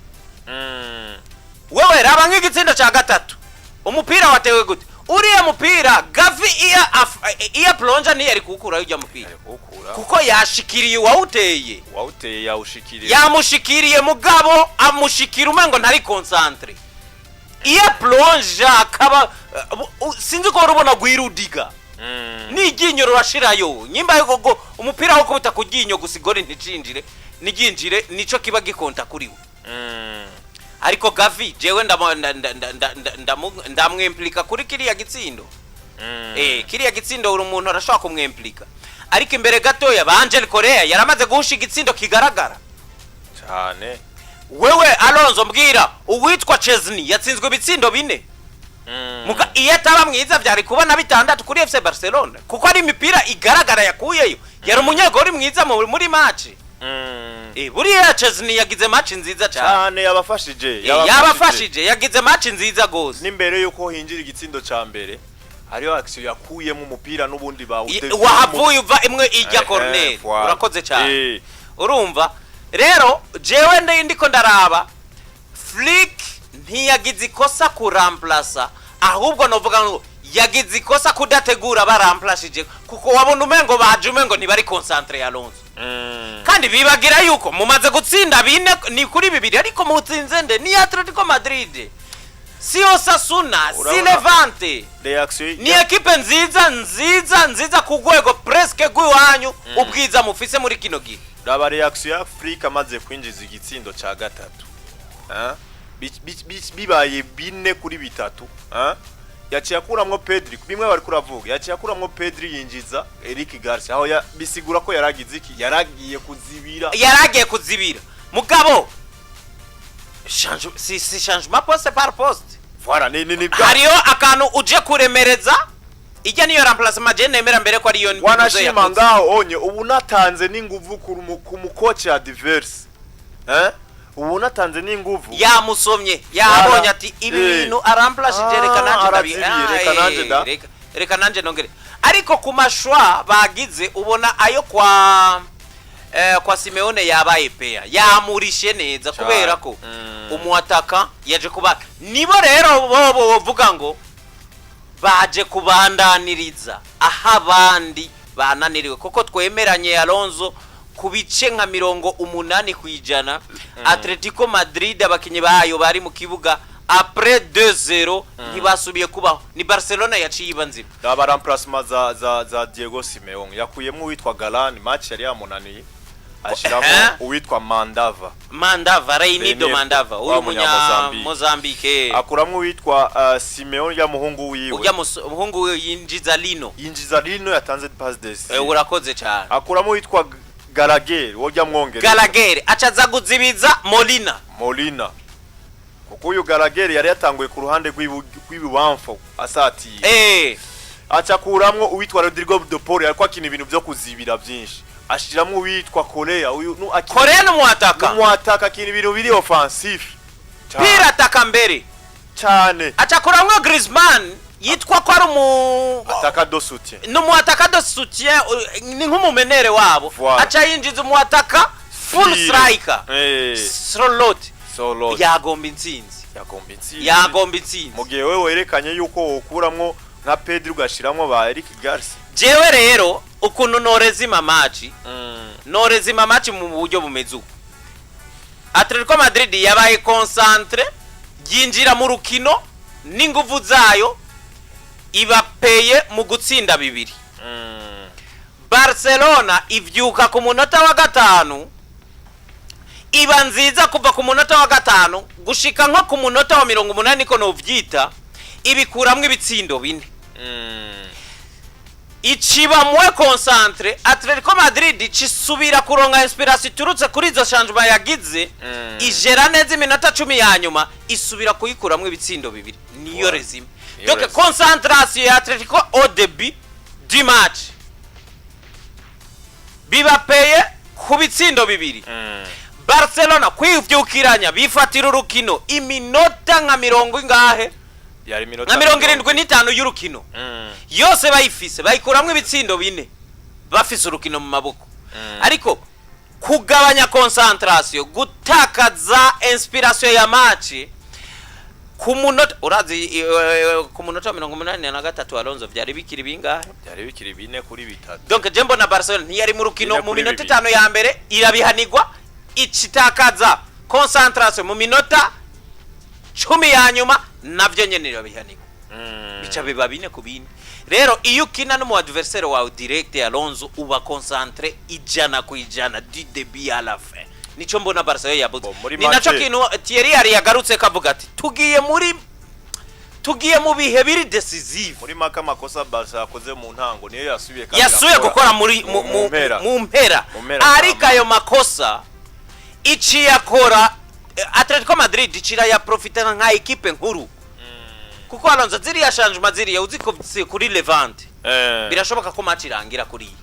Wewe raba nk'igitsindo cya gatatu, umupira watewe gute? Uriya mupira Gavi iya plonja ntiyari kuwukurayo ujya mupira. Ari kuwukura. Kuko yashikiriye uwawuteye. Wawuteye yawushikiriye. Yamushikiriye, mugabo amushikira umengo ntari concentré. Iyo plonja akaba sinzi ko wari ubona gwirudiga n'iryinyo rurashirayo nyimba yuko umupira wo kubita ku ryinyo gusa igori nticinjire, niryinjire nico kiba gikonta kuri we. Ariko Gavi jewe ndamwimplika kuri kiriya gitsindo. Kiriya gitsindo uri umuntu arashobora kumwimplika, ariko imbere gatoya ba Angel Correa yaramaze guhusha igitsindo kigaragara. Cyane. Wewe Alonso, mbwira, uwitwa Szczesny yatsinzwe ibitsindo bine. Muga iyo ataba mwiza byari kubona bitandatu kuri FC Barcelona, kuko ari imipira igaragara yakuyeyo. Yari umunyegori mwiza muri match. Buriya Szczesny yagize match nziza cyane. Cyane, yabafashije. Yabafashije, yagize match nziza gose. N'imbere yuko hinjira igitsindo ca mbere hariho action yakuyemo umupira n'ubundi bawute. Wahavuye uva imwe ijya corner. Voilà. Urakoze cyane. Urumva rero jewe ndiko ndaraba Flick ntiyagize ikosa kuramplasa, ahubwo novuga ngo yagize ikosa kudategura baramplashije, kuko wabona umengo baje umengo ntibari concentré, Alonso. Kandi bibagira yuko mumaze gutsinda bine ni kuri bibiri, ariko mutsinze nde? Ni Atletico Madrid, si Osasuna, si Urabona- Levante. Reaction Ni ekipe nziza nziza nziza ku rwego presque rw'iwanyu, ubwiza mufise muri kino gihe. Raba reaction ya Flick amaze kwinjiza igitsindo ca gatatu. Ah? Bibaye 4-3. Ah? Yaciye akuramwo Pedri, bimwe bari kuravuga, yaciye akuramwo Pedri yinjiza Eric Garcia, aho bisigura ko yaragize iki? Yaragiye kuzibira. Yaragiye kuzibira, mugabo si changement poste par poste. Voilà, ni bwa Hariyo akantu uje kuremereza, ijya niyo remplacement je nemera mbere ko ariyo nizo wanashima yakoze. Ngaho onye ubu natanze n'inguvu ku mukoci adverse, eh, ubu natanze n'inguvu. Yamusomye, yabonye ati ibi bintu aramplashije, reka nanje arazibiye, reka nanje da. Reka nanje nongere. Ariko ku mashwa bagize ubona ayo kwa Simeone yabaye peya, yamurishe neza kubera ko umuataka yaje kuba nibo rero bobo bovuga ngo baje kubandaniriza aho abandi bananiriwe, kuko twemeranye, Alonso, ku bice nka 80%. Atletico Madrid abakinyi bayo bari mu kibuga après 2-0 ntibasubiye kubaho, ni Barcelona yaciye iba nzima. Raba remplacement za Diego Simeone, yakuyemo uwitwa Galan, match yari yamunaniye, ashiramo uwitwa Mandava. Mandava, Reinildo. Reinildo, Mandava wa uyu munya Munya-Mozambique. Mozambique. Akuramo uwitwa Simeone ya muhungu wiwe. Ujya muhungu we yinjiza Lino. Yinjiza Lino yatanze passe décisive. Urakoze cyane. Akuramo uwitwa Gallagher wojya mwongereza. Gallagher acaza kuzibiza Molina. Molina, kuko uyu Gallagher yari yatanguye ku ruhande rw'ibubamfu asatiye. Aca akuramwo uwitwa Rodrigo de Paul yariko akina ibintu vyo kuzibira vyinshi, ashiramwo uwitwa Correa, uyu nu akina Correa n'umuataka. N'umwataka, akina ibintu biri offensif. Pira ataka mbere. Cyane. Acakuramwo Griezmann yitwa ko ari umu Attaquant de soutien. Ni umuataka de soutien, ni nk'umumenere wabo. Voilà. Aca yinjiza umuataka full striker, Sorloth. Sorloth. Yagomba intsinzi. Yagomba intsinzi. Yagomba intsinzi. Mu gihe wewe werekanye yuko wokuramwo nka Pedri ugashiramwo ba Eric Garcia. Jewe rero ukuntu norezima match, norezima match mu buryo bumeze uko: Atletico Madrid yabaye concentré, yinjira mu rukino n'inguvu zayo, ibapeye mu gutsinda bibiri. Barcelona ivyuka ku munota wa gatanu, iba nziza kuva ku munota wa gatanu gushika nko ku munota wa 80, niko novyita, ibikuramwo ibitsindo bine, iciba moins concentré. Atletico Madrid cisubira kuronka inspiration iturutse kuri izo changement yagize, ijera neza iminota 10 ya nyuma, isubira kuyikuramwo ibitsindo bibiri. Niyo résumé. Niyo Donc résumé. concentration ya Atletico au début du match bibapeye ku bitsindo bibiri. Barcelona kwivyukiranya bifatira urukino iminota nka mirongo ingahe? Yari minota Nka 75 y'urukino yose bayifise, bayikuramwo ibitsindo bine, bafise urukino mu maboko. Ariko kugabanya concentration, gutakaza inspiration ya match. Ku munota, urazi, ku munota wa 83, Alonso, vyari bikiri bingahe? Byari bikiri 4-3. Donc je mbona Barcelona ntiyari mu rukino Bine mu kuri minota bibiri. 5 ya mbere, irabihanigwa, icitakaza concentration mu minota 10 ya nyuma, navyo nyene irabihanigwa, bica biba 4-4. Rero iyo ukina n'umu adversaire wawe direct, Alonso, uba concentré 100% du début à la fin. Nico mbona Barcelona yabuze. Bo, muri Ni naco make- kintu Thierry yari yagarutse kavuga ati tugiye mu bihe biri décisif. Muri make, amakosa Barca yakoze mu ntango niyo yasubiye kandi Yasubiye arakora gukora muri mu mpera. mu mpera. Mu mpera. Ariko ayo makosa iciyakora Atletico Madrid icira ya profita nka ekipe nkuru, kuko Alonso, ziriya changement ziriya uziko kuri Levante, birashoboka ko match irangira kuriya.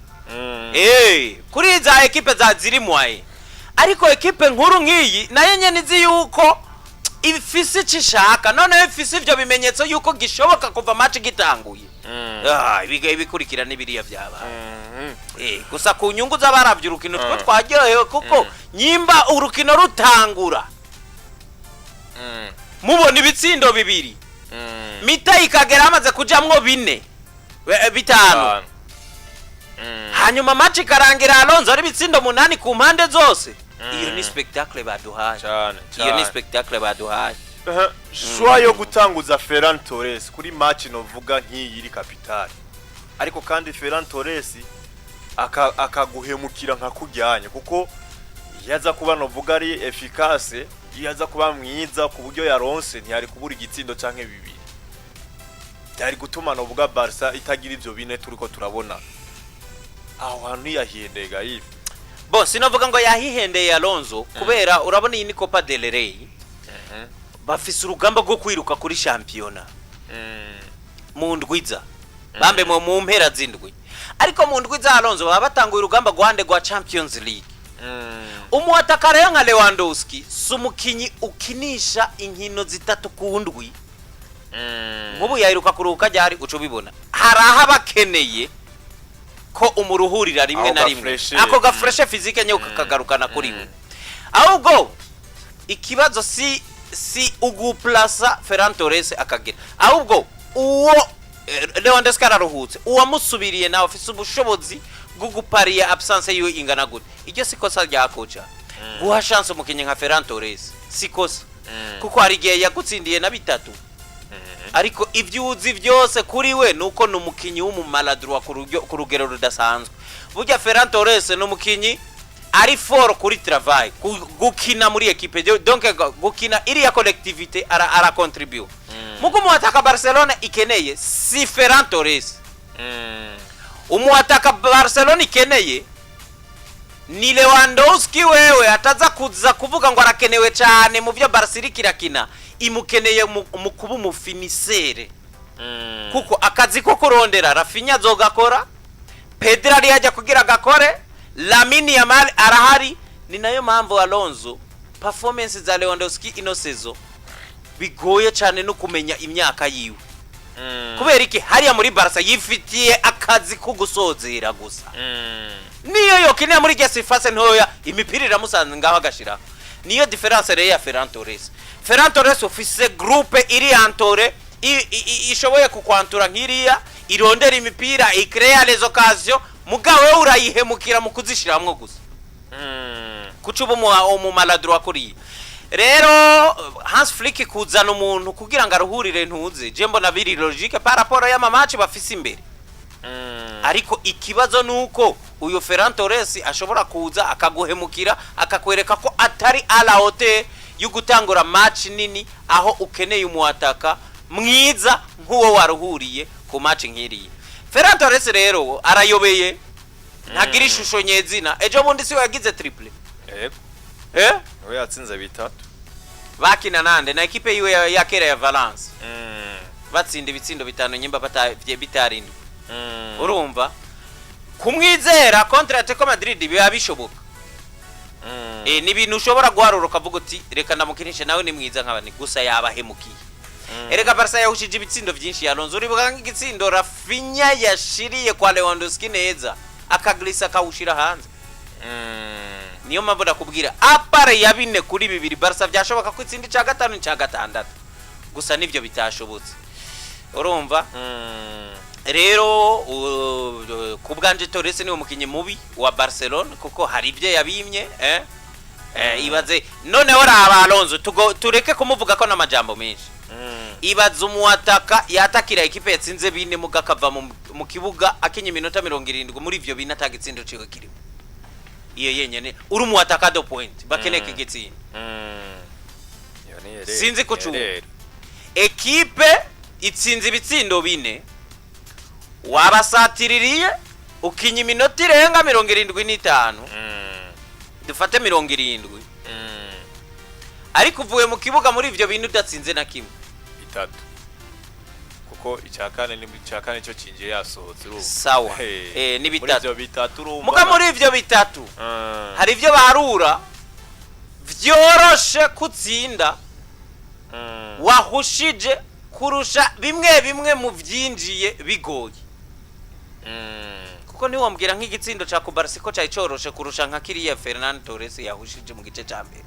Kuri za ekipe za ziri mwaye, ariko ekipe nkuru nk'iyi nayo nyene izi yuko ifise icyo ishaka, noneho ifise ivyo bimenyetso yuko gishoboka kuva match gitanguye. Ibikurikira n'ibiriya vyabaye. Gusa ku nyungu z'abaravye urukino, two twaryohewe, kuko nyimba urukino rutangura mubona ibitsindo bibiri, mi-temps ikagera hamaze kujamwo bine, bitanu, Bitanu. Hanyuma match ikarangira, Alonso, ari ibitsindo 8 ku mpande zose, iyo ni spectacle baduhaye. Cyane. Iyo ni Cyane. spectacle baduhaye. Choix yo gutanguza Ferran Torres kuri match novuga nk'iyi iri capitale, ariko kandi Ferran Torres akaguhemukira nka kujyanye, kuko iyo aza kuba novuga ari efficace, iyo aza kuba mwiza ku buryo yaronse, ntiyari kubura igitsindo canke bibiri byari gutuma novuga Barca itagira ivyo bine turiko turabona. Aho hantu ntiyahihendeye gayive? Bo, sinavuga ngo yahihendeye, Alonso, kubera urabona iyi ni Copa del Rey, bafise urugamba rwo kwiruka kuri shampiyona mu ndwiza bambe mu mpera z'indwi. Ariko mu ndwi za, Alonso, baba batanguye urugamba rwande rwa Champions League. Umuataka rero nka Lewandowski si umukinyi ukinisha inkino zitatu ku ndwi. Nk'ubu yaheruka kuruhuka ryari? Uca ubibona, hari aho aba akeneye ko umuruhurira rimwe Ako na rimwe. Gafreshe. Ako gafreshe physique nye kakagarukana kuri we. Ahubwo ikibazo si uguplasa Ferran Torres akagira, ahubwo uwo Lewandowski araruhutse, uwamusubiriye nawe afise ubushobozi bwo gupariya absence yiwe ingana gute. Iryo si kosa rya koca guha chance umukinnyi nka Ferran Torres, si kosa, kuko hari igihe yagutsindiye na bitatu. Ariko ibyo uzi byose kuri we nuko ni umukinnyi w'umumaladroit ku rugero rudasanzwe. Burya Ferran Torres ni umukinnyi ari fort kuri travail, gukina muri equipe, donc gukina iriya collectivité, ara contribute. Muko umuataka Barcelona ikeneye si Ferran Torres, umuataka Barcelona ikeneye ni Lewandowski. Wewe ataza kuza kuvuga ngo arakenewe cyane mu byo Barca iriko irakina, imukeneye mu kuba umufinisseur, kuko akazi ko kurondera Raphinha azogakora, Pedro ari yajya kugira agakore, Lamine Yamal arahari. Ni nayo mpamvu, Alonso, performance za Lewandowski ino saison bigoye cyane no kumenya imyaka yiwe. Kubera iki? Hariya muri Barca yifitiye akazi ko gusozera gusa. Niyo yokinira muri irya surface ntoya, imipira iramusanze ngaho agashiraho. Niyo différence rero ya Ferran Torres. Ferran Torres ufise groupe iri entouré, ishoboye kukwantura nk'iriya, irondera imipira, icrea les occasions, mugabo wewe urayihemukira mu kuzishiramwo gusa, kuca uba umumaladroit kuriya. Rero Hans Flick kuzana umuntu kugira ngo aruhurire ntuze, je mbona biri logique par rapport y'amamaci bafise imbere. Ariko ikibazo ni uko uyu Ferran Torres ashobora kuza akaguhemukira, akakwereka ko atari à la hauteur yo gutangura match nini, aho ukeneye umuataka mwiza nk'uwo waruhuriye ku match nk'iriya. Ferran Torres rero arayobeye, ntagira ishusho nyezina. Ejo bundi siwe yagize triple? Yego. Eh. Niwe yatsinze bitatu. Bakina nande? Na ekipe yiwe ya kera ya Valence, batsinda ibitsindo bitanu, nyimba bitarindwi. Urumva kumwizera contre Atletico Madrid biba bishoboka. Ni ibintu ushobora guharura ukavuga uti reka ndamukinishe, nawe ni mwiza nk'abandi, gusa yabahemukiye. Erega Barca yahushije ibitsindo byinshi, Alonso. Uribuka nk'igitsindo Raphinha yashiriye kwa Lewandowski neza, akaglisa akawushira hanze? Niyo mpamvu ndakubwira, à part ya 4-2, Barca byashoboka ko itsinda icya gatanu n'icya gatandatu. Gusa nivyo bitashobotse, urumva. Rero ku bwanje Torres niwe mukinyi mubi wa Barcelona, kuko hari ibyo yabimye. Ibaze noneho raba Alonso, tureke kumuvuga ko n'amajambo menshi. Ibaze umuataka yatakira ekipe yatsinze bine, muga akava mu kibuga akinye iminota 70, muri ivyo bine atagitsindo ciwe kirimo. Iyo yenyene uri umuataka de pointe, bakeneye igitsindo. Iyo ni erreur, Sinzi ko cumva. Erreur. Ekipe itsinze ibitsindo bine, wabasatiririye, ukinya iminota irenga 75, dufate 70, ariko uvuye mu kibuga muri ivyo bintu udatsinze na kimwe. Bitatu, kuko icya kane ni icya kane cyo kinjiye yasohotse, urumva. Sawa. Hey. Ni Muri bitatu. ivyo bitatu, urumva. Muga muri ivyo bitatu hari ivyo baharura vyoroshe kutsinda wahushije kurusha bimwe bimwe mu vyinjiye bigoye, kuko ntiwambwira nk'igitsindo ca Cubarsi ko cari coroshe kurusha nka kiriya Fernando Torres yahushije mu gice ca mbere.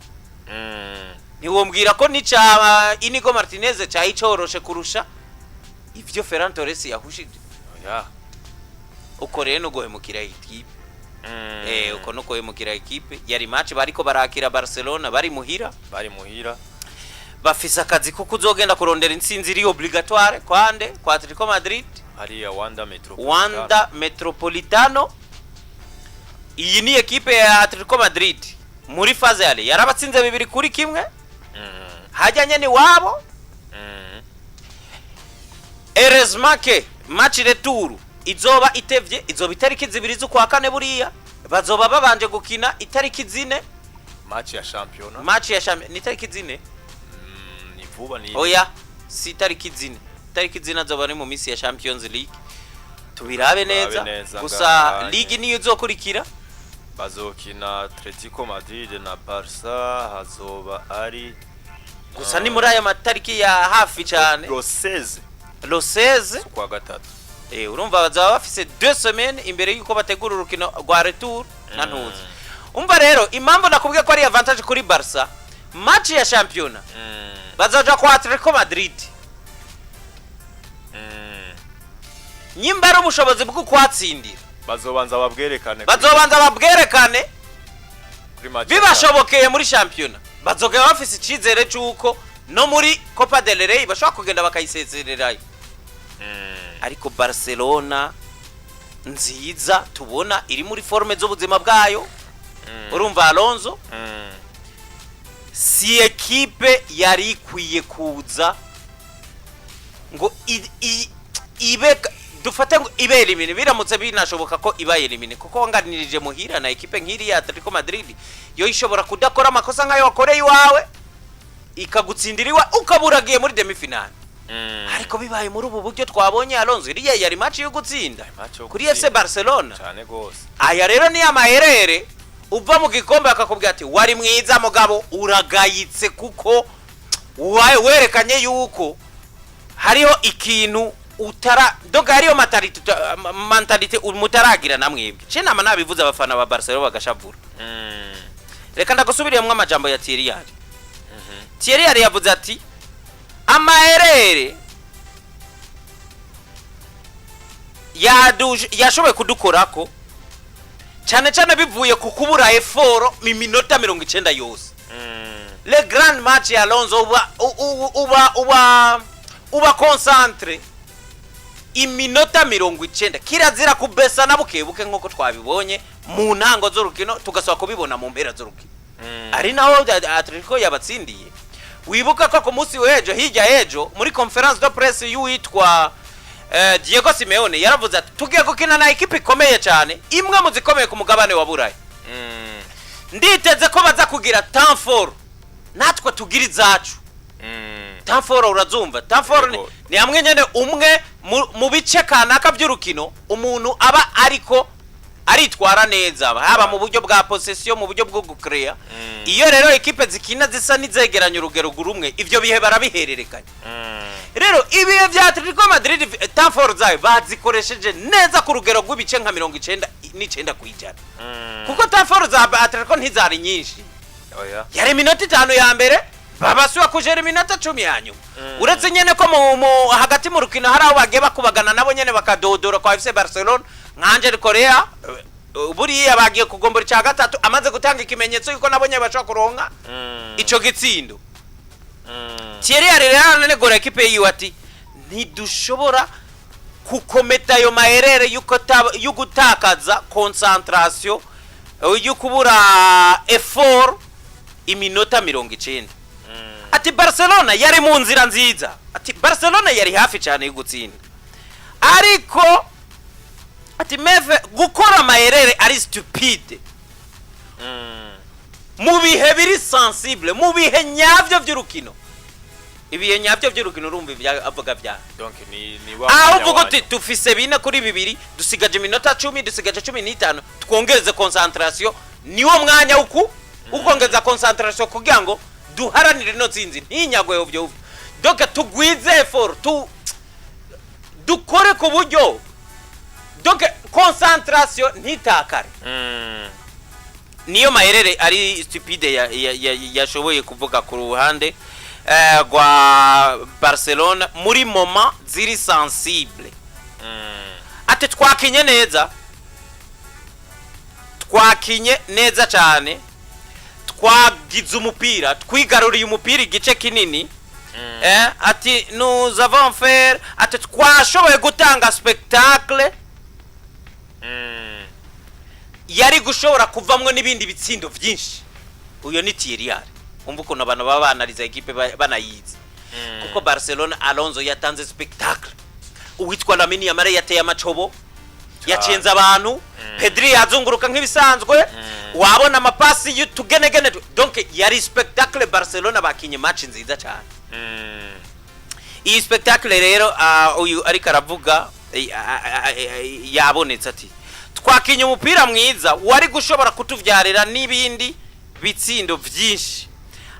Ntiwombwira ko n'ica Inigo Martinez cari coroshe kurusha ivyo Ferran Torres yahushije. Oya. Uko rero no guhemukira ekipe. Uko no guhemukira ekipe. Yari match bariko barakira Barcelona bari muhira. Bari muhira. Bafise akazi ko kuzogenda kurondera intsinzi iri obligatoire kwande kwa Atletico Madrid. Hariya Wanda Metropolitano. Wanda Metropolitano. Iyi ni ekipe ya Atletico Madrid muri phase aller yarabatsinze 2-1 hajyanye ni wabo. Heureusement que match retour izoba itevye, izoba itariki 2 z'ukwa kane. Buriya bazoba babanje gukina itariki 4. Match ya championnat. Match ya champion ni itariki 4. Ni vuba ni Oya, si itariki 4. Itariki 4 azoba ari mu minsi ya Champions League. Tubirabe Turabe neza. Neza. Gusa Ngaha ligue niyo izokurikira. Bazokina Atletico Madrid na Barca, hazoba ari Gusa ni muri aya matariki ya hafi cyane. Le 16 Le 16 kwa gatatu. Urumva bazaba bafise 2 semaines imbere yuko bategura urukino rwa retour na ntuzi. Umva rero impamvu nakubwiye ko ari avantage kuri Barca: match ya championnat bazoja kwa Atletico Madrid. Nyimba ari ubushobozi bwo kuhatsindira, bazobanza babwerekane bazobanza babwerekane. Kuri match ya Bibashobokeye muri shampiyona, bazogera bafise icyizere cy'uko no muri Copa del Rey bashobora kugenda bakayisezererayo. Ariko Barcelona nziza tubona iri muri forme z'ubuzima bwayo, urumva Alonso, si ekipe yari ikwiye kuza ngo ibe, dufate ngo ibe éliminé, biramutse binashoboka ko iba éliminé, kuko wanganirije muhira na ekipe nk'iriya Atletico Madrid, yo ishobora kudakora amakosa nk'ayo wakoreye iwawe, ikagutsindira iwa, ukaburagiye muri demi finale. Ariko bibaye muri ubu buryo twabonye, Alonso, iriya yari match yo gutsinda Match yo kuri gutsinda. FC Barcelona. Cyane gose. Aya rero ni amaherere uva mu gikombe akakubwira ati: "Wari mwiza mugabo uragayitse, kuko werekanye yuko hariho ikintu utara doga, hariyo mentalité mutaragira na mwebwe." Ce nama nabivuze, abafana ba Barcelona bagashavura. Reka ndagusubiriyemwo amajambo ya Thierry Henry. Thierry Henry yavuze ati: "Amaherere yashoboye kudukorako cyane cyane bivuye ku kubura effort mu minota 90 yose." Le grand match ya Alonso, uba concentré iminota 90, kirazira kubesa na bukebuke nk'uko twabibonye mu ntango z'urukino, tugasaba kubibona mu mpera z'urukino, ari naho Atletico yabatsindiye. Wibuka ko ku munsi w'ejo, hirya y'ejo, muri conférence de presse y'uwitwa Diego Simeone, yaravuze ati: "Tugiye gukina na ekipe ikomeye cyane, imwe mu zikomeye ku mugabane wa Burayi. Nditeze ko baza kugira temps fort, natwe tugira izacu." Temps fort urazumva? Temps fort Yego. ni hamwe nyene umwe mu bice kanaka by'urukino umuntu aba ariko aritwara neza, haba mu buryo bwa possession, mu buryo bwo gucrea. Iyo rero ekipe zikina zisa n'izegeranya urugero rumwe, ivyo bihe barabihererekanya. Rero ibihe bya Atletico Madrid, temps fort zayo bazikoresheje neza ku rugero rw'ibice nka 99%, kuko temps fort za Atletico ntizari nyinshi. Oya. Yari iminota 5 ya mbere. Babasubira kujera iminota 10 ya nyuma, uretse nyene ko hagati mu rukino hari aho bagiye bakubagana nabo nyene bakadodora kwa FC Barcelona nka Angel Correa. Buriya bagiye kugombora icya gatatu, amaze gutanga ikimenyetso yuko nabo nyene bashobora kuronka ico gitsindo. Thierry Henry rero aranegura ekipe yiwe, ati ntidushobora kukometa ayo ma erreurs yo gutakaza concentration, yo kubura effort iminota 90. Ati Barcelona yari mu nzira nziza, ati Barcelona yari hafi cyane yo gutsinda, ariko ati meve gukora ama erreurs ari stupide mu bihe biri sensible, mu bihe nyabyo by'urukino. Ibihe nyabyo by'urukino, urumva ibyo avuga bya Donc ni wa aho mwanya uvuga wanyu. uti tufise 4-2, dusigaje iminota 10, dusigaje 15, twongereze concentration. Niwo mwanya uku ukongeza concentration kugira ngo duharanire ino nsinzi ntinyagwe ovyo ovyo. Donc tugwize effort, tu dukore ku buryo donc concentration ntitakare. Niyo ma erreurs ari stupide yashoboye kuvuga ku ruhande rwa Barcelona muri moment ziri sensible. Ati twakinye neza, twakinye neza cyane, twagize umupira, twigaruriye umupira igice kinini. Ati nous avons fait, ati twashoboye gutanga spectacle yari gushobora kuvamwo n'ibindi bitsindo byinshi. Uyo ni Thierry Henry. Umva ukuntu abantu baba banariza ekipe banayizi, kuko Barcelona, Alonso yatanze spectacle, uwitwa Lamine Yamal yateye amacobo, yacenze abantu, Pedri yazunguruka nk'ibisanzwe, wabona amapasi y'utugenegene. Donc yari spectacle. Barcelona bakinye match nziza cyane. Iyi spectacle rero, uyu ariko aravuga, yabonetse. Ati twakinye umupira mwiza wari gushobora kutuvyarira n'ibindi bitsindo vyinshi.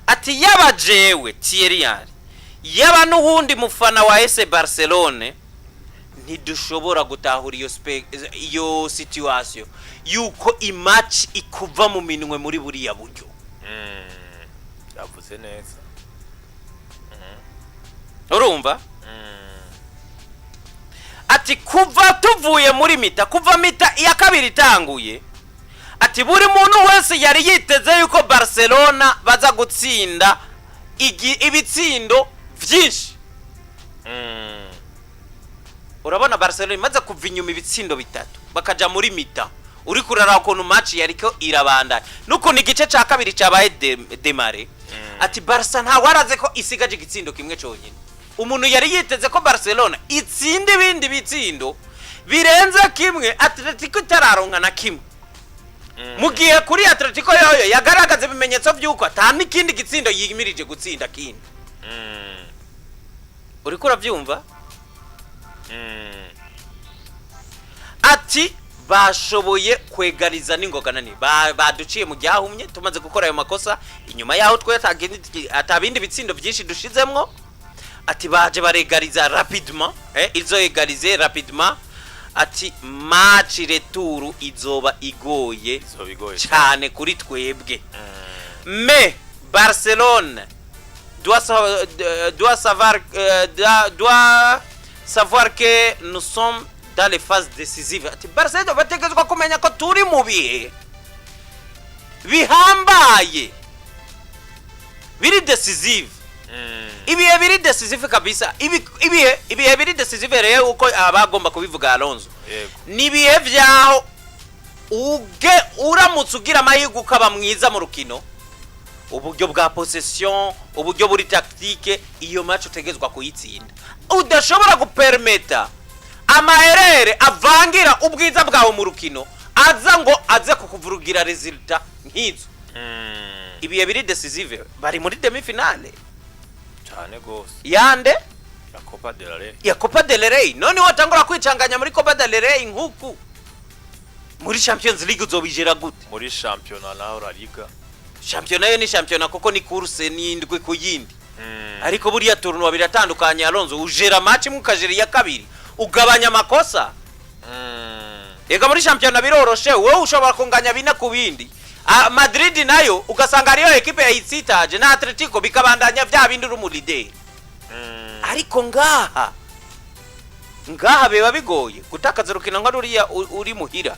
Ati yaba jewe Thierry Henry, yaba n'uwundi mufana wa FC Barcelone, ntidushobora gutahura iyo situation yuko i match ikuva mu minwe muri buriya buryo. Yavuze neza. Urumva, ati kuva tuvuye muri mi-temps, kuva mi-temps iya kabiri itanguye, ati buri muntu wese yari yiteze yuko Barcelona baza gutsinda ibitsindo vyinshi. Urabona Barcelona imaze kuva inyuma ibitsindo bitatu, bakaja muri mi-temps, uri kurara ukuntu match yariko irabandanya n'ukuntu igice ca kabiri cabaye démarré. Ati Barca ntawe araze ko isigaje igitsindo kimwe conyine. Umuntu yari yiteze ko Barcelona itsinda ibindi bitsindo birenze kimwe, Atletico itararonka na kimwe, mu gihe kuri Atletico yoyo yagaragaza ibimenyetso by'uko ata n'ikindi gitsindo yimirije gutsinda kindi. Uriko uravyumva? Ati bashoboye kwegariza n'ingoga nani, baduciye mu ryahumye tumaze gukora ayo makosa. Inyuma yaho twe atabindi bitsindo byinshi dushizemwo, ati baje baregariza rapidement, ils ont égalisé rapidement. Ati match retour izoba igoye Izoba igoye cyane kuri twebwe, mais Barcelone doit savoir que nous sommes dans les phases décisives. Ati Barcelone bategerezwa kumenya ko turi mu bihe bihambaye biri décisive. Ibihe biri décisive kabisa. Ibihe biri décisive rero, uko abagomba kubivuga Alonso, ni ibihe vyaho uge uramutse ugira amahirwe ukaba mwiza mu rukino, uburyo bwa possession, uburyo buri tactique, iyo match utegezwa kuyitsinda. Udashobora gupermeta ama erreurs avangira ubwiza bwawe mu rukino, aza ngo aze kukuvurugira résultat nk'izo. Ibihe biri décisive, bari muri demi finale. Cyane gose. Yande? Ya Copa del Rey. Ya Copa del Rey. None watangura kwicanganya muri Copa del Rey nkuku, muri Champions League uzobijera gute? Muri shampiyona naho La Liga. Shampiyona yo ni shampiyona, kuko ni course, ni indwi ku yindi. Ariko buriya tournoi biratandukanye, Alonso. Ujera match imwe, ukajera iya kabiri, ugabanya amakosa. Ega muri shampiyona biroroshe, wowe ushobora kunganya 4 ku bindi. Ah, Madrid nayo ugasanga ariyo ekipe yayitsitaje na Atletico, bikabandanya vya bindi uri umulideri. Ariko ngaha biba bigoye gutakaza urukino nka ruriya uri muhira.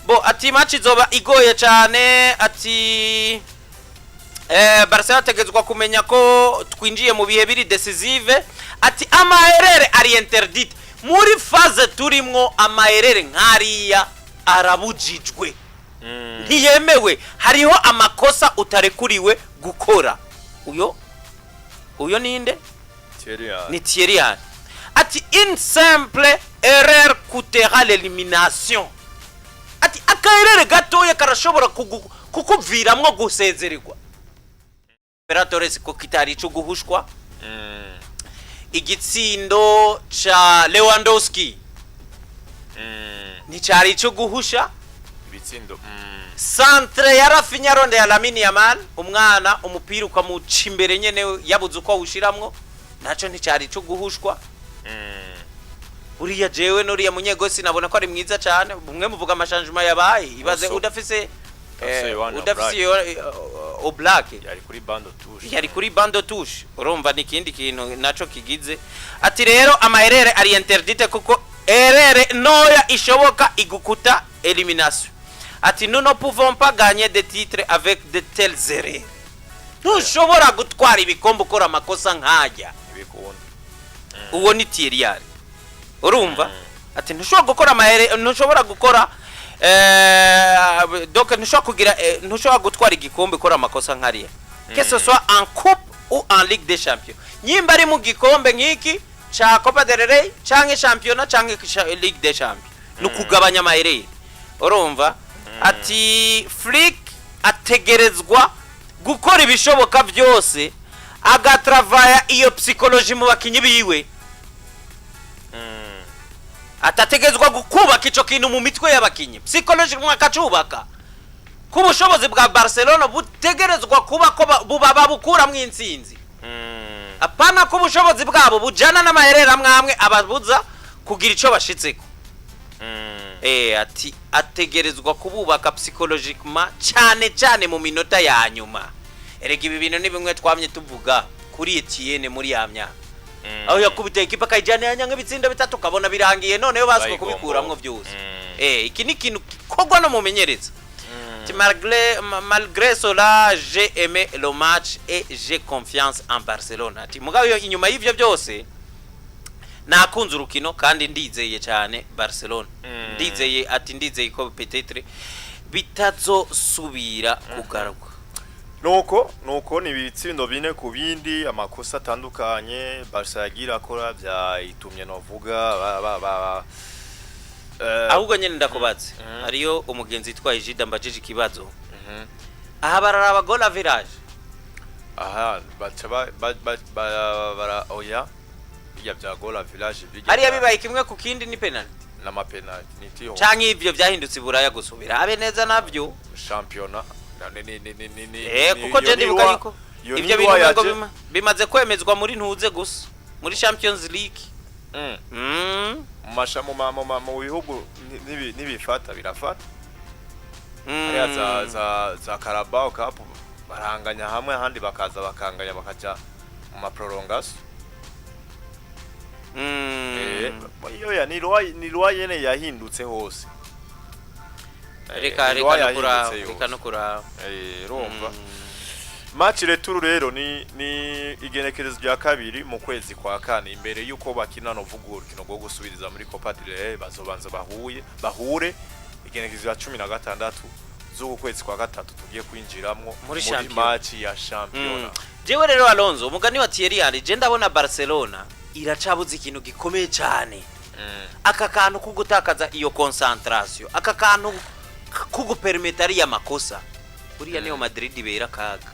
Bo ati match izoba igoye cyane. Ati Barcelona ategetswa kumenya ko twinjiye mu bihe biri décisive. Ati ama erreurs ari interdite muri phase turimwo, ama erreurs nk'ariya arabujijwe, ntiyemewe. Hariho amakosa utarekuriwe gukora. Uyo ninde? Thierry Henry. Ni Thierry Henry. Ati une simple erreur coûtera l'élimination. Ati aka erreur gatoya karashobora kukuviramwo gusezererwa. Ferran Torres ko kitari ico guhushwa. Igitsindo ca Lewandowski nticari ico guhusha. Ibitsindo. Centre ya Raphinha ronde ya Lamine Yamal, umwana umupira ukamuca imbere nyene yabuze uko awushiramwo, naco nticari ico guhushwa. Uriya jewe n'uriya munyegosi nabona ko ari mwiza cyane. Bumwe muvuga ama changements yabaye, ibaze Muso. udafise Udafise Yohana. Udafise Oblak. Yari kuri banc de touche. Yari kuri banc de touche. Urumva ni ikindi kintu naco kigize. Ati rero ama erreurs ari interdite, kuko erreur ntoya ishoboka igukuta élimination. Ati nous ne pouvons pas gagner des titres avec de telles erreurs. Ntushobora gutwara ibikombe ukora amakosa nk'ajya. Ibikunda. Uwo ni Thierry Henry. Urumva ati ntushobora gukora ama erreurs, ntushobora gukora donc ntushobora kugira ntushobora gutwara igikombe ukora amakosa nkariya, que ce soit en coupe ou en Ligue des Champions. Nyimba ari mu gikombe nk'iki ca Copa del Rey canke championnat canke Ligue des Champions, ni ukugabanya ama erreurs. Urumva ati Flick ategerezwa gukora ibishoboka byose agatravaya iyo psychologie mu bakinyi biwe. Atategezwa kubaka ico kintu mu mitwe y'abakinyi psychologie, akacubaka ko ubushobozi bwa Barcelona butegerezwa kuba ko buba babukuramwo intsinzi, apana ko ubushobozi bwabo bujana n'ama erreurs amwe amwe ababuza kugira ico bashitseko. Ati ategerezwa kububaka psychologiquement, cyane cyane mu minota ya nyuma. Erega ibi bintu ni bimwe twamye tuvuga kuri Etienne muri ya myaka aho yakubita ekipa akayijyana yanyanga ibitsindo bitatu, ukabona birangiye, noneho baswe Bayigombo. kubikuramwo byose. Iki ni ikintu gikorwa no mumenyereza. Ati, malgré cela, j'ai aimé le match et j'ai confiance en Barcelona. Ati mugabo iyo inyuma y'ivyo byose nakunze urukino kandi ndizeye cyane Barcelona. Ndizeye, ati ndizeye ko peut-être bitazosubira kugaruka. Nuko ni ibitsindo bine ku bindi, amakosa atandukanye Barca yagira akora byayitumye novuga ba ba ba Ahubwo nyene ndakubatse, hariyo umugenzi yitwaye Jida mbajije ikibazo. Aha bararaba goal average. Aha baca ba ba ba ba bara oya, bijya bya goal average bijya. Hariya bibaye kimwe ku kindi ni penalty. N'ama penalty ni tiho. Canke ivyo vyahindutse i Buraya gusubira abe neza navyo. Championnat ni ni ni ni ni Kuko je iyo ni ndibuka loi- yuko iyo ivyo ni bintu loi umengo yaje- bimaze kwemezwa muri ntuze gusa muri Champions League. Mu masha mu ma- mu ma- mu bihugu ntibifata birafata. Hariya za Carabao Cup baranganya hamwe, ahandi bakaza bakanganya bakaja mu ma prolongation. Iyo ya ni loi yene yahindutse hose. Reka Ni loi reka no kuraba. yahindutse Reka yose. no kuraba. Urumva match retour rero ni igenekerezo rya kabiri mu kwezi kwa kane. Imbere yuko bakina novuga urukino rwo gusubiriza muri Copa del Rey, bazobanza bahuye bahure igenekerezo rya 16 z'uku kwezi kwa gatatu tugiye kwinjiramwo. Muri champion. Match ya championnat. Jewe rero Alonso, umugani wa Thierry Henry, je ndabona Barcelona iracabuze ikintu gikomeye cyane. Aka kantu ko gutakaza iyo concentration, aka kantu ko gupermeta ariya makosa, buriya niyo Madrid ibera akaga.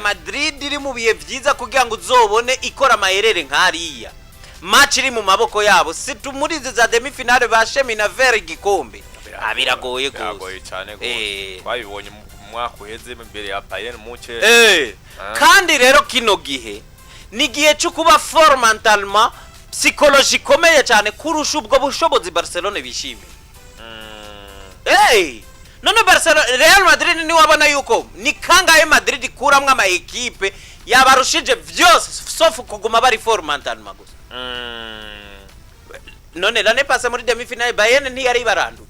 Madrid iri mu bihe byiza kugira ngo uzobone ikora ama erreurs nk'ariya, match iri mu maboko yabo, surtout muri izi za demi finale ba chemina vers igikombe. Ah, biragoye Biragoye gose. cyane gose. Twabibonye mu mwaka uheze imbere ya Bayern Munich. Kandi rero kino gihe ni igihe cyo kuba fort mentalement, psychologie ikomeye cyane kurusha ubwo bushobozi Barcelone bishimiye. Hey! None Barcelona, Real Madrid, niwabona yuko ni kangahe Madrid ikuramwo ama équipe yabarushije vyose, sauf kuguma bari fort mentalement gusa? None l'année passée muri demi finale Bayern ntiyari ibaranduye?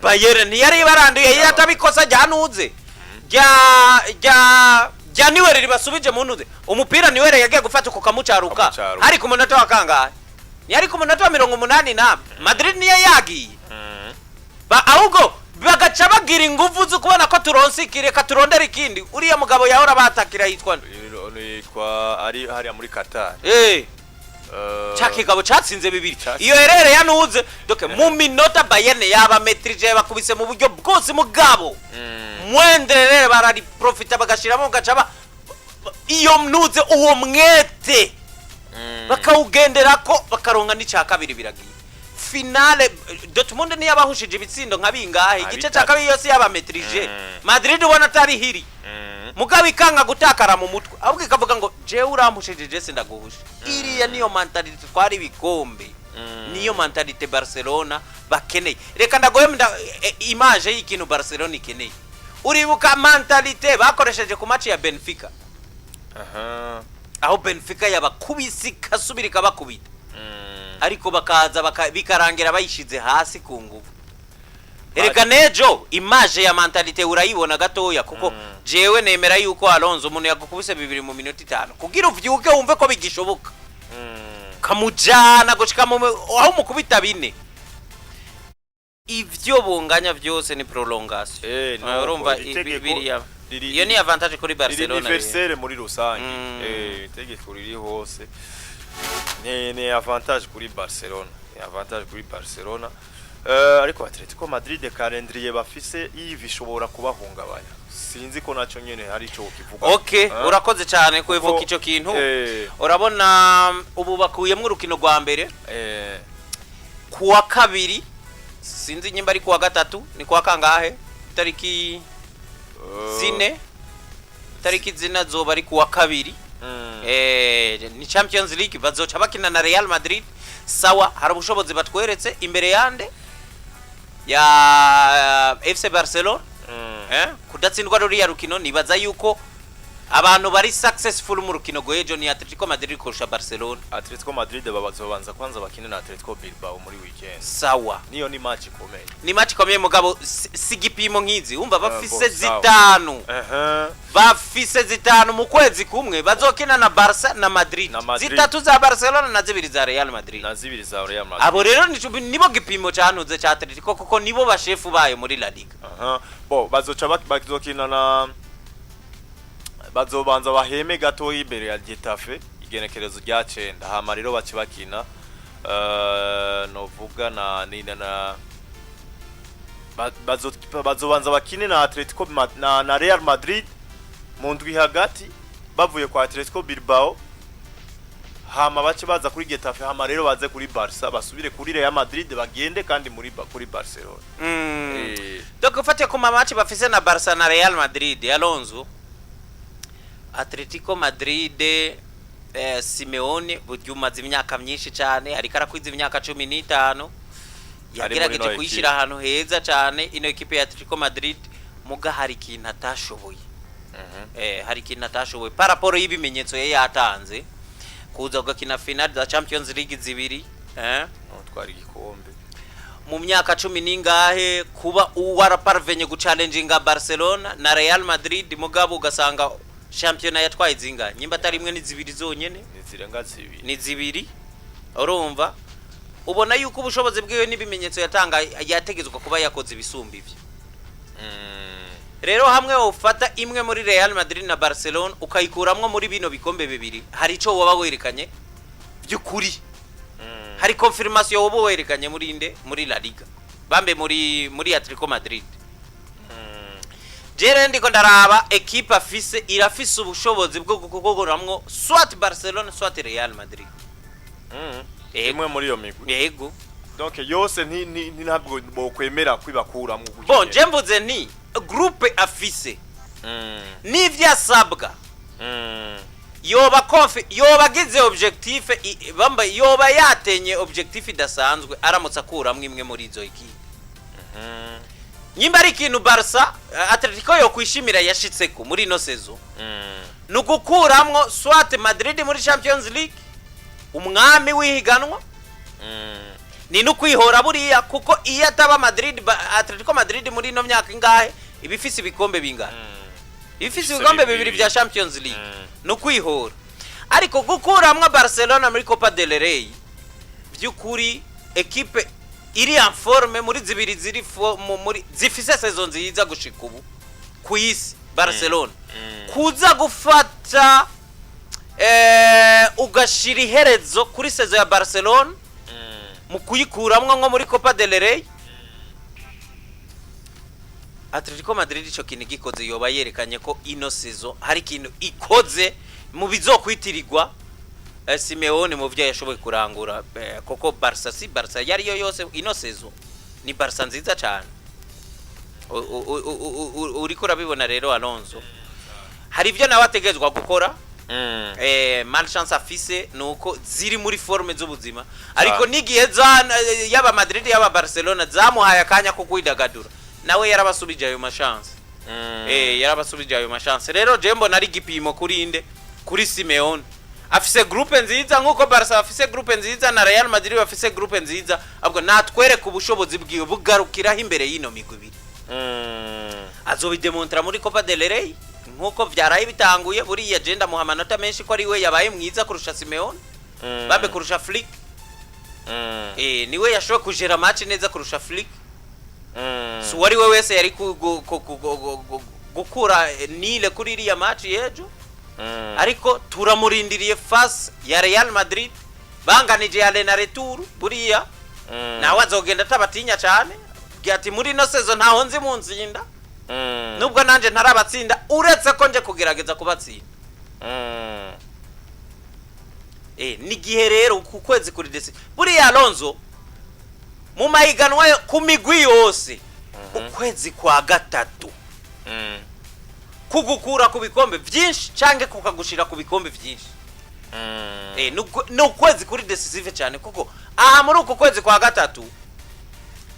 Bayern ntiyari ibaranduye? Iyo atabikosa ryanuze rya Neuer ribasubije mu ntuze, umupira Neuer yagiye gufata uko kamucaruka. Kamucaruka. Hari ku munota wa kangahe? Ntiyari ku munota wa 80 na Madrid niyo yagiye ba, ahubwo bagaca bagira ingufu zo kubona ko turonse iki, reka turondere ikindi. Uriya mugabo yahora batakira yitwa nde? Yitwa ari hariya muri Qatar. Ca kigabo catsinze bibiri. Catsinze. Iyo erere yanuze, donc mu minota Bayern yaba maîtrisé, bakubise mu buryo bwose, mugabo mwendere barariprofita bagashiramo, bagaca iyo mnuze uwo mwete bakawugenderako, bakaronka n'ica kabiri, biragiye finale. Dortmund niyabahushije ibitsindo nka bingahe? Nka Igice ca bitatu. kabiri yose yaba maîtrisé. Madrid ubona atari hiri, mugabo ikanga gutakara mu mutwe, ahubwo ikavuga ngo jewe urampushije, je sindaguhusha. Iriya niyo mentalité twari ibikombe, niyo mentalité Barcelona bakeneye. Reka ndagoye image y'ikintu Barcelona ikeneye. Uribuka mentalité bakoresheje ku match ya Benfica, aho Benfica yabakubise ikasubira ikabakubita, ariko bakaza bikarangira bayishize hasi ku nguvu. Erega nejo image ya mentalité urayibona gatoya, kuko jewe nemera yuko Alonso, umuntu yagukubise bibiri mu minota 5, kugira uvyuke wumve ko bigishoboka, kamujana gushika mu aho umukubita bine, ivyo bunganya vyose ni prolongation. Nuko Urumva itegeko biriya iyo ni avantage kuri riri Barcelona rero. Universelle muri rusange. Itegeko riri hose, ni avantage kuri Barcelona, ni avantage kuri Barcelona. Ariko Atletico Madrid, calendrier bafise ivi ishobora kubahungabanya, sinzi ko naco nyene hari ico kivuga. Okay, urakoze cyane kubivuga ico kintu. Urabona ubu bakuyemwo urukino rwa mbere kuwa kabiri, sinzi nyimba ari kuwa gatatu, ni kuwa kangahe? Tariki 4, tariki 4 zoba ari kuwa kabiri. Ni Champions League, bazoca bakina na Real Madrid. Sawa, hari ubushobozi batweretse imbere yande ya FC Barcelona. Kudatsindwa ruriya rukino, nibaza yuko abantu bari successful mu rukino rw'ejo ni Atletico Madrid kurusha Barcelona. Atletico Madrid babazobanza kwanza bakine na Atletico Bilbao muri weekend. Sawa. Niyo ni match ikomeye. Ni match ikomeye, mugabo si igipimo nk'izi wumva bafise Bo, sawa. 5, bafise 5 mu kwezi kumwe, bazokina na Barca na Madrid. Na Madrid. 3 za Barcelona na 2 za Real Madrid. Na 2 za Real Madrid. Abo rero nibo gipimo cyanuze ca Atletico, kuko nibo bashefu bayo muri La Liga. Aha. Bo bazoca bazokina na, bazobanza baheme gato imbere ya Getafe igenekerezo rya 9, hama rero bace bakina novuga na ni na bazobanza bakine na Atletico na Real Madrid mu ndwi hagati, bavuye kwa Atletico Bilbao, hama bace baza kuri Getafe, hama rero baze kuri Barca, basubire kuri Real Madrid, bagende kandi muri kuri Barcelona. Donc ufatiye ku ma match bafise na Barca na Real Madrid, Alonso, Atletico Madrid, Simeone burya umaze imyaka myinshi cyane, ariko arakwiza imyaka 15. Ari muri Yagerageje ino kuyishyira equipe. ahantu heza cyane ino ekipe ya Atletico Madrid, muga hari ikintu atashoboye. Hari ikintu atashoboye par rapport y'ibimenyetso yari yatanze, kuza ugakina finale za Champions League zibiri, Utwara igikombe. Mu myaka cumi n'ingahe, kuba waraparvenye guchallenginga Barcelona na Real Madrid, mugabo ugasanga shampiyona yatwaye zingahe? Nyimba atari imwe, ni zibiri zonyene. Ni zirenga 2. Ni zibiri. Urumva ubona yuko ubushobozi bwiwe n'ibimenyetso yatanga, yategetswe kuba yakoze ibisumba ivyo. Rero hamwe ufata imwe muri Real Madrid na Barcelona ukayikuramwo muri bino bikombe bibiri, hari ico woba werekanye by'ukuri, hari confirmation woba werekanye muri inde, muri La Liga bambe muri Atletico Madrid. Jere ndiko ndaraba equipe afise, irafise ubushobozi bwo gukuguramwo soit Barcelona, soit Real Madrid. Yego. Imwe muri iyo migwi. Yego. Donc yose ntabwo bokwemera kwibakuramwo gutyo Bon, nyene. je mvuze nti groupe afise n'ivyo asabwa, yoba yoba agize objectif bamba yoba yatenye objectif idasanzwe aramutse akuramwo imwe muri izo ekipe. Nyimba ari ikintu Barca, Atletico yo kwishimira yashitseko muri ino saison, ni ugukuramwo soit Madrid muri Champions League, umwami w'ihiganwa, ni no kwihora buriya, kuko iyo ataba Madrid, Atletico Madrid muri ino myaka ingahe iba ifise ibikombe bingana? Iba ifise ibikombe bibiri bya Champions League. Ni ukwihora. Ariko gukuramwo Barcelona muri Copa del Rey, by'ukuri ekipe iri en forme muri zibiri ziri muri zifise saison nziza gushika ubu ku isi, Barcelona, kuza gufata ugashira iherezo kuri saison ya Barcelona mu kuyikuramwo nko muri Copa del Rey, Atletico Madrid ico kintu gikoze, yoba yerekanye ko ino saison hari ikintu ikoze mu bizokwitirirwa Simeone mu byo yashoboye kurangura, kuko Barca si Barca yari yo yose. Ino saison ni Barca nziza cyane. Uriko urabibona rero, Alonso hari ibyo nawe ategerezwa gukora. Malchance afise nuko ziri muri forme z'ubuzima, ariko n'igihe za yaba Madrid yaba Barcelona zamuhaye akanya ko kwidagadura, nawe yarabasubije ayo ma chance. Yarabasubije ayo ma chance. Rero je mbona ari igipimo kuri inde? Kuri Simeone. Afise groupe nziza, nkuko Barca afise groupe nziza na Real Madrid bafise groupe nziza. Ahubwo natwereka ubushobozi bwiwe bugarukiraho imbere y'ino migwi ibiri. Azobidemontra muri Copa del Rey nkuko vyaraye bitanguye. Buriya je ndamuha amanota menshi ko ari we yabaye mwiza kurusha Simeone, babe kurusha Flick. Niwe yashoboye kujera match neza kurusha Flick. Si uwari we wese yari gukura nile kuri iriya match y'ejo. Ariko turamurindiriye face ya Real Madrid, banganije ya aller retour. Buriya nawe azogenda atabatinya cyane, bwira ati: "Muri ino saison ntaho nzi mu nzinda, nubwo nanje ntarabatsinda, uretse ko nje kugerageza kubatsinda." Ni gihe rero ku kwezi kuri décisif buriya, Alonso, mu mahiganwa ku migwi yose, ukwezi kwa gatatu kugukura ku bikombe byinshi canke kukagushira ku bikombe byinshi. Ni ukwezi kuri décisif cyane, kuko aha muri uku kwezi kwa gatatu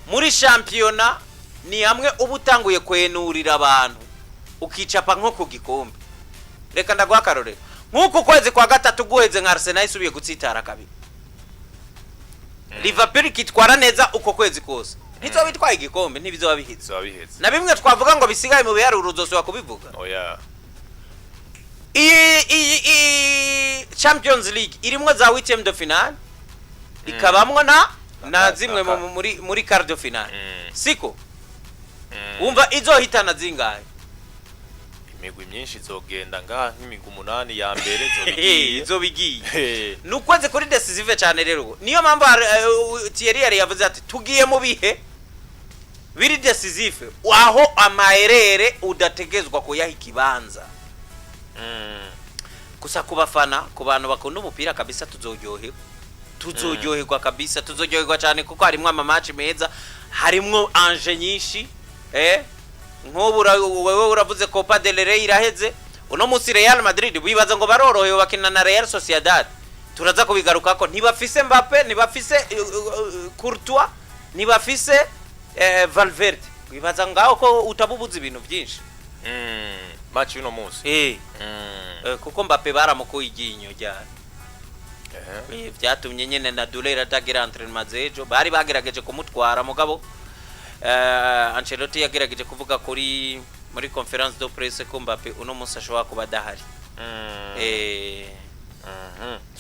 muri shampiyona ni hamwe uba utanguye kwenurira abantu, ukicapa nko ku gikombe. Reka ndaguha akarorero: nk'uku kwezi kwa gatatu guheze, nka Arsenal isubiye gutsitara kabiri, Liverpool ikitwara neza uko kwezi kose, ntizoba itwaye igikombe, ntibizoba biheze. Bizoba biheze. Na bimwe twavuga ngo bisigaye mu biharuro, uzosubira kubivuga. Oya. Iyi Champions League irimwo za huitième de finale, ikabamwo na zimwe muri quart de finale. Siko? Wumva izohitana zingahe? Imigwi myinshi izogenda ngaha, nk'imigwi umunani ya mbere izoba igiye. Izoba igiye. Ni ukwezi kuri décisif cyane. Rero niyo mpamvu Thierry yari yavuze ati: "Tugiye mu bihe biri décisif, aho amaherere udategezwa kuyaha ikibanza." Gusa ku bafana, ku bantu bakunda umupira kabisa, tuzoryoherwa, tuzoryoherwa kabisa, tuzoryoherwa cyane, kuko harimwo ama match meza, harimwo enjeux nyinshi. Nk'ubu wewe uravuze Copa del Rey iraheze uno munsi. Real Madrid bibaza ngo barorohewe, bakina na Real Sociedad. Turaza kubigarukako. Ntibafise Mbappe, ntibafise Courtois, ntibafise Valverde. Wibaza ngaho ko utabubuza ibintu byinshi. Match y'uno munsi. Kuko Mbappe baramukuye iryinyo ryari. Vyatumye nyene na Douleur atagira entraînement z'ejo. Bari bagerageje kumutwara, mugabo Ancelotti yagerageje kuvuga kuri muri conférence de presse ko Mbappe uno munsi ashobora kuba adahari.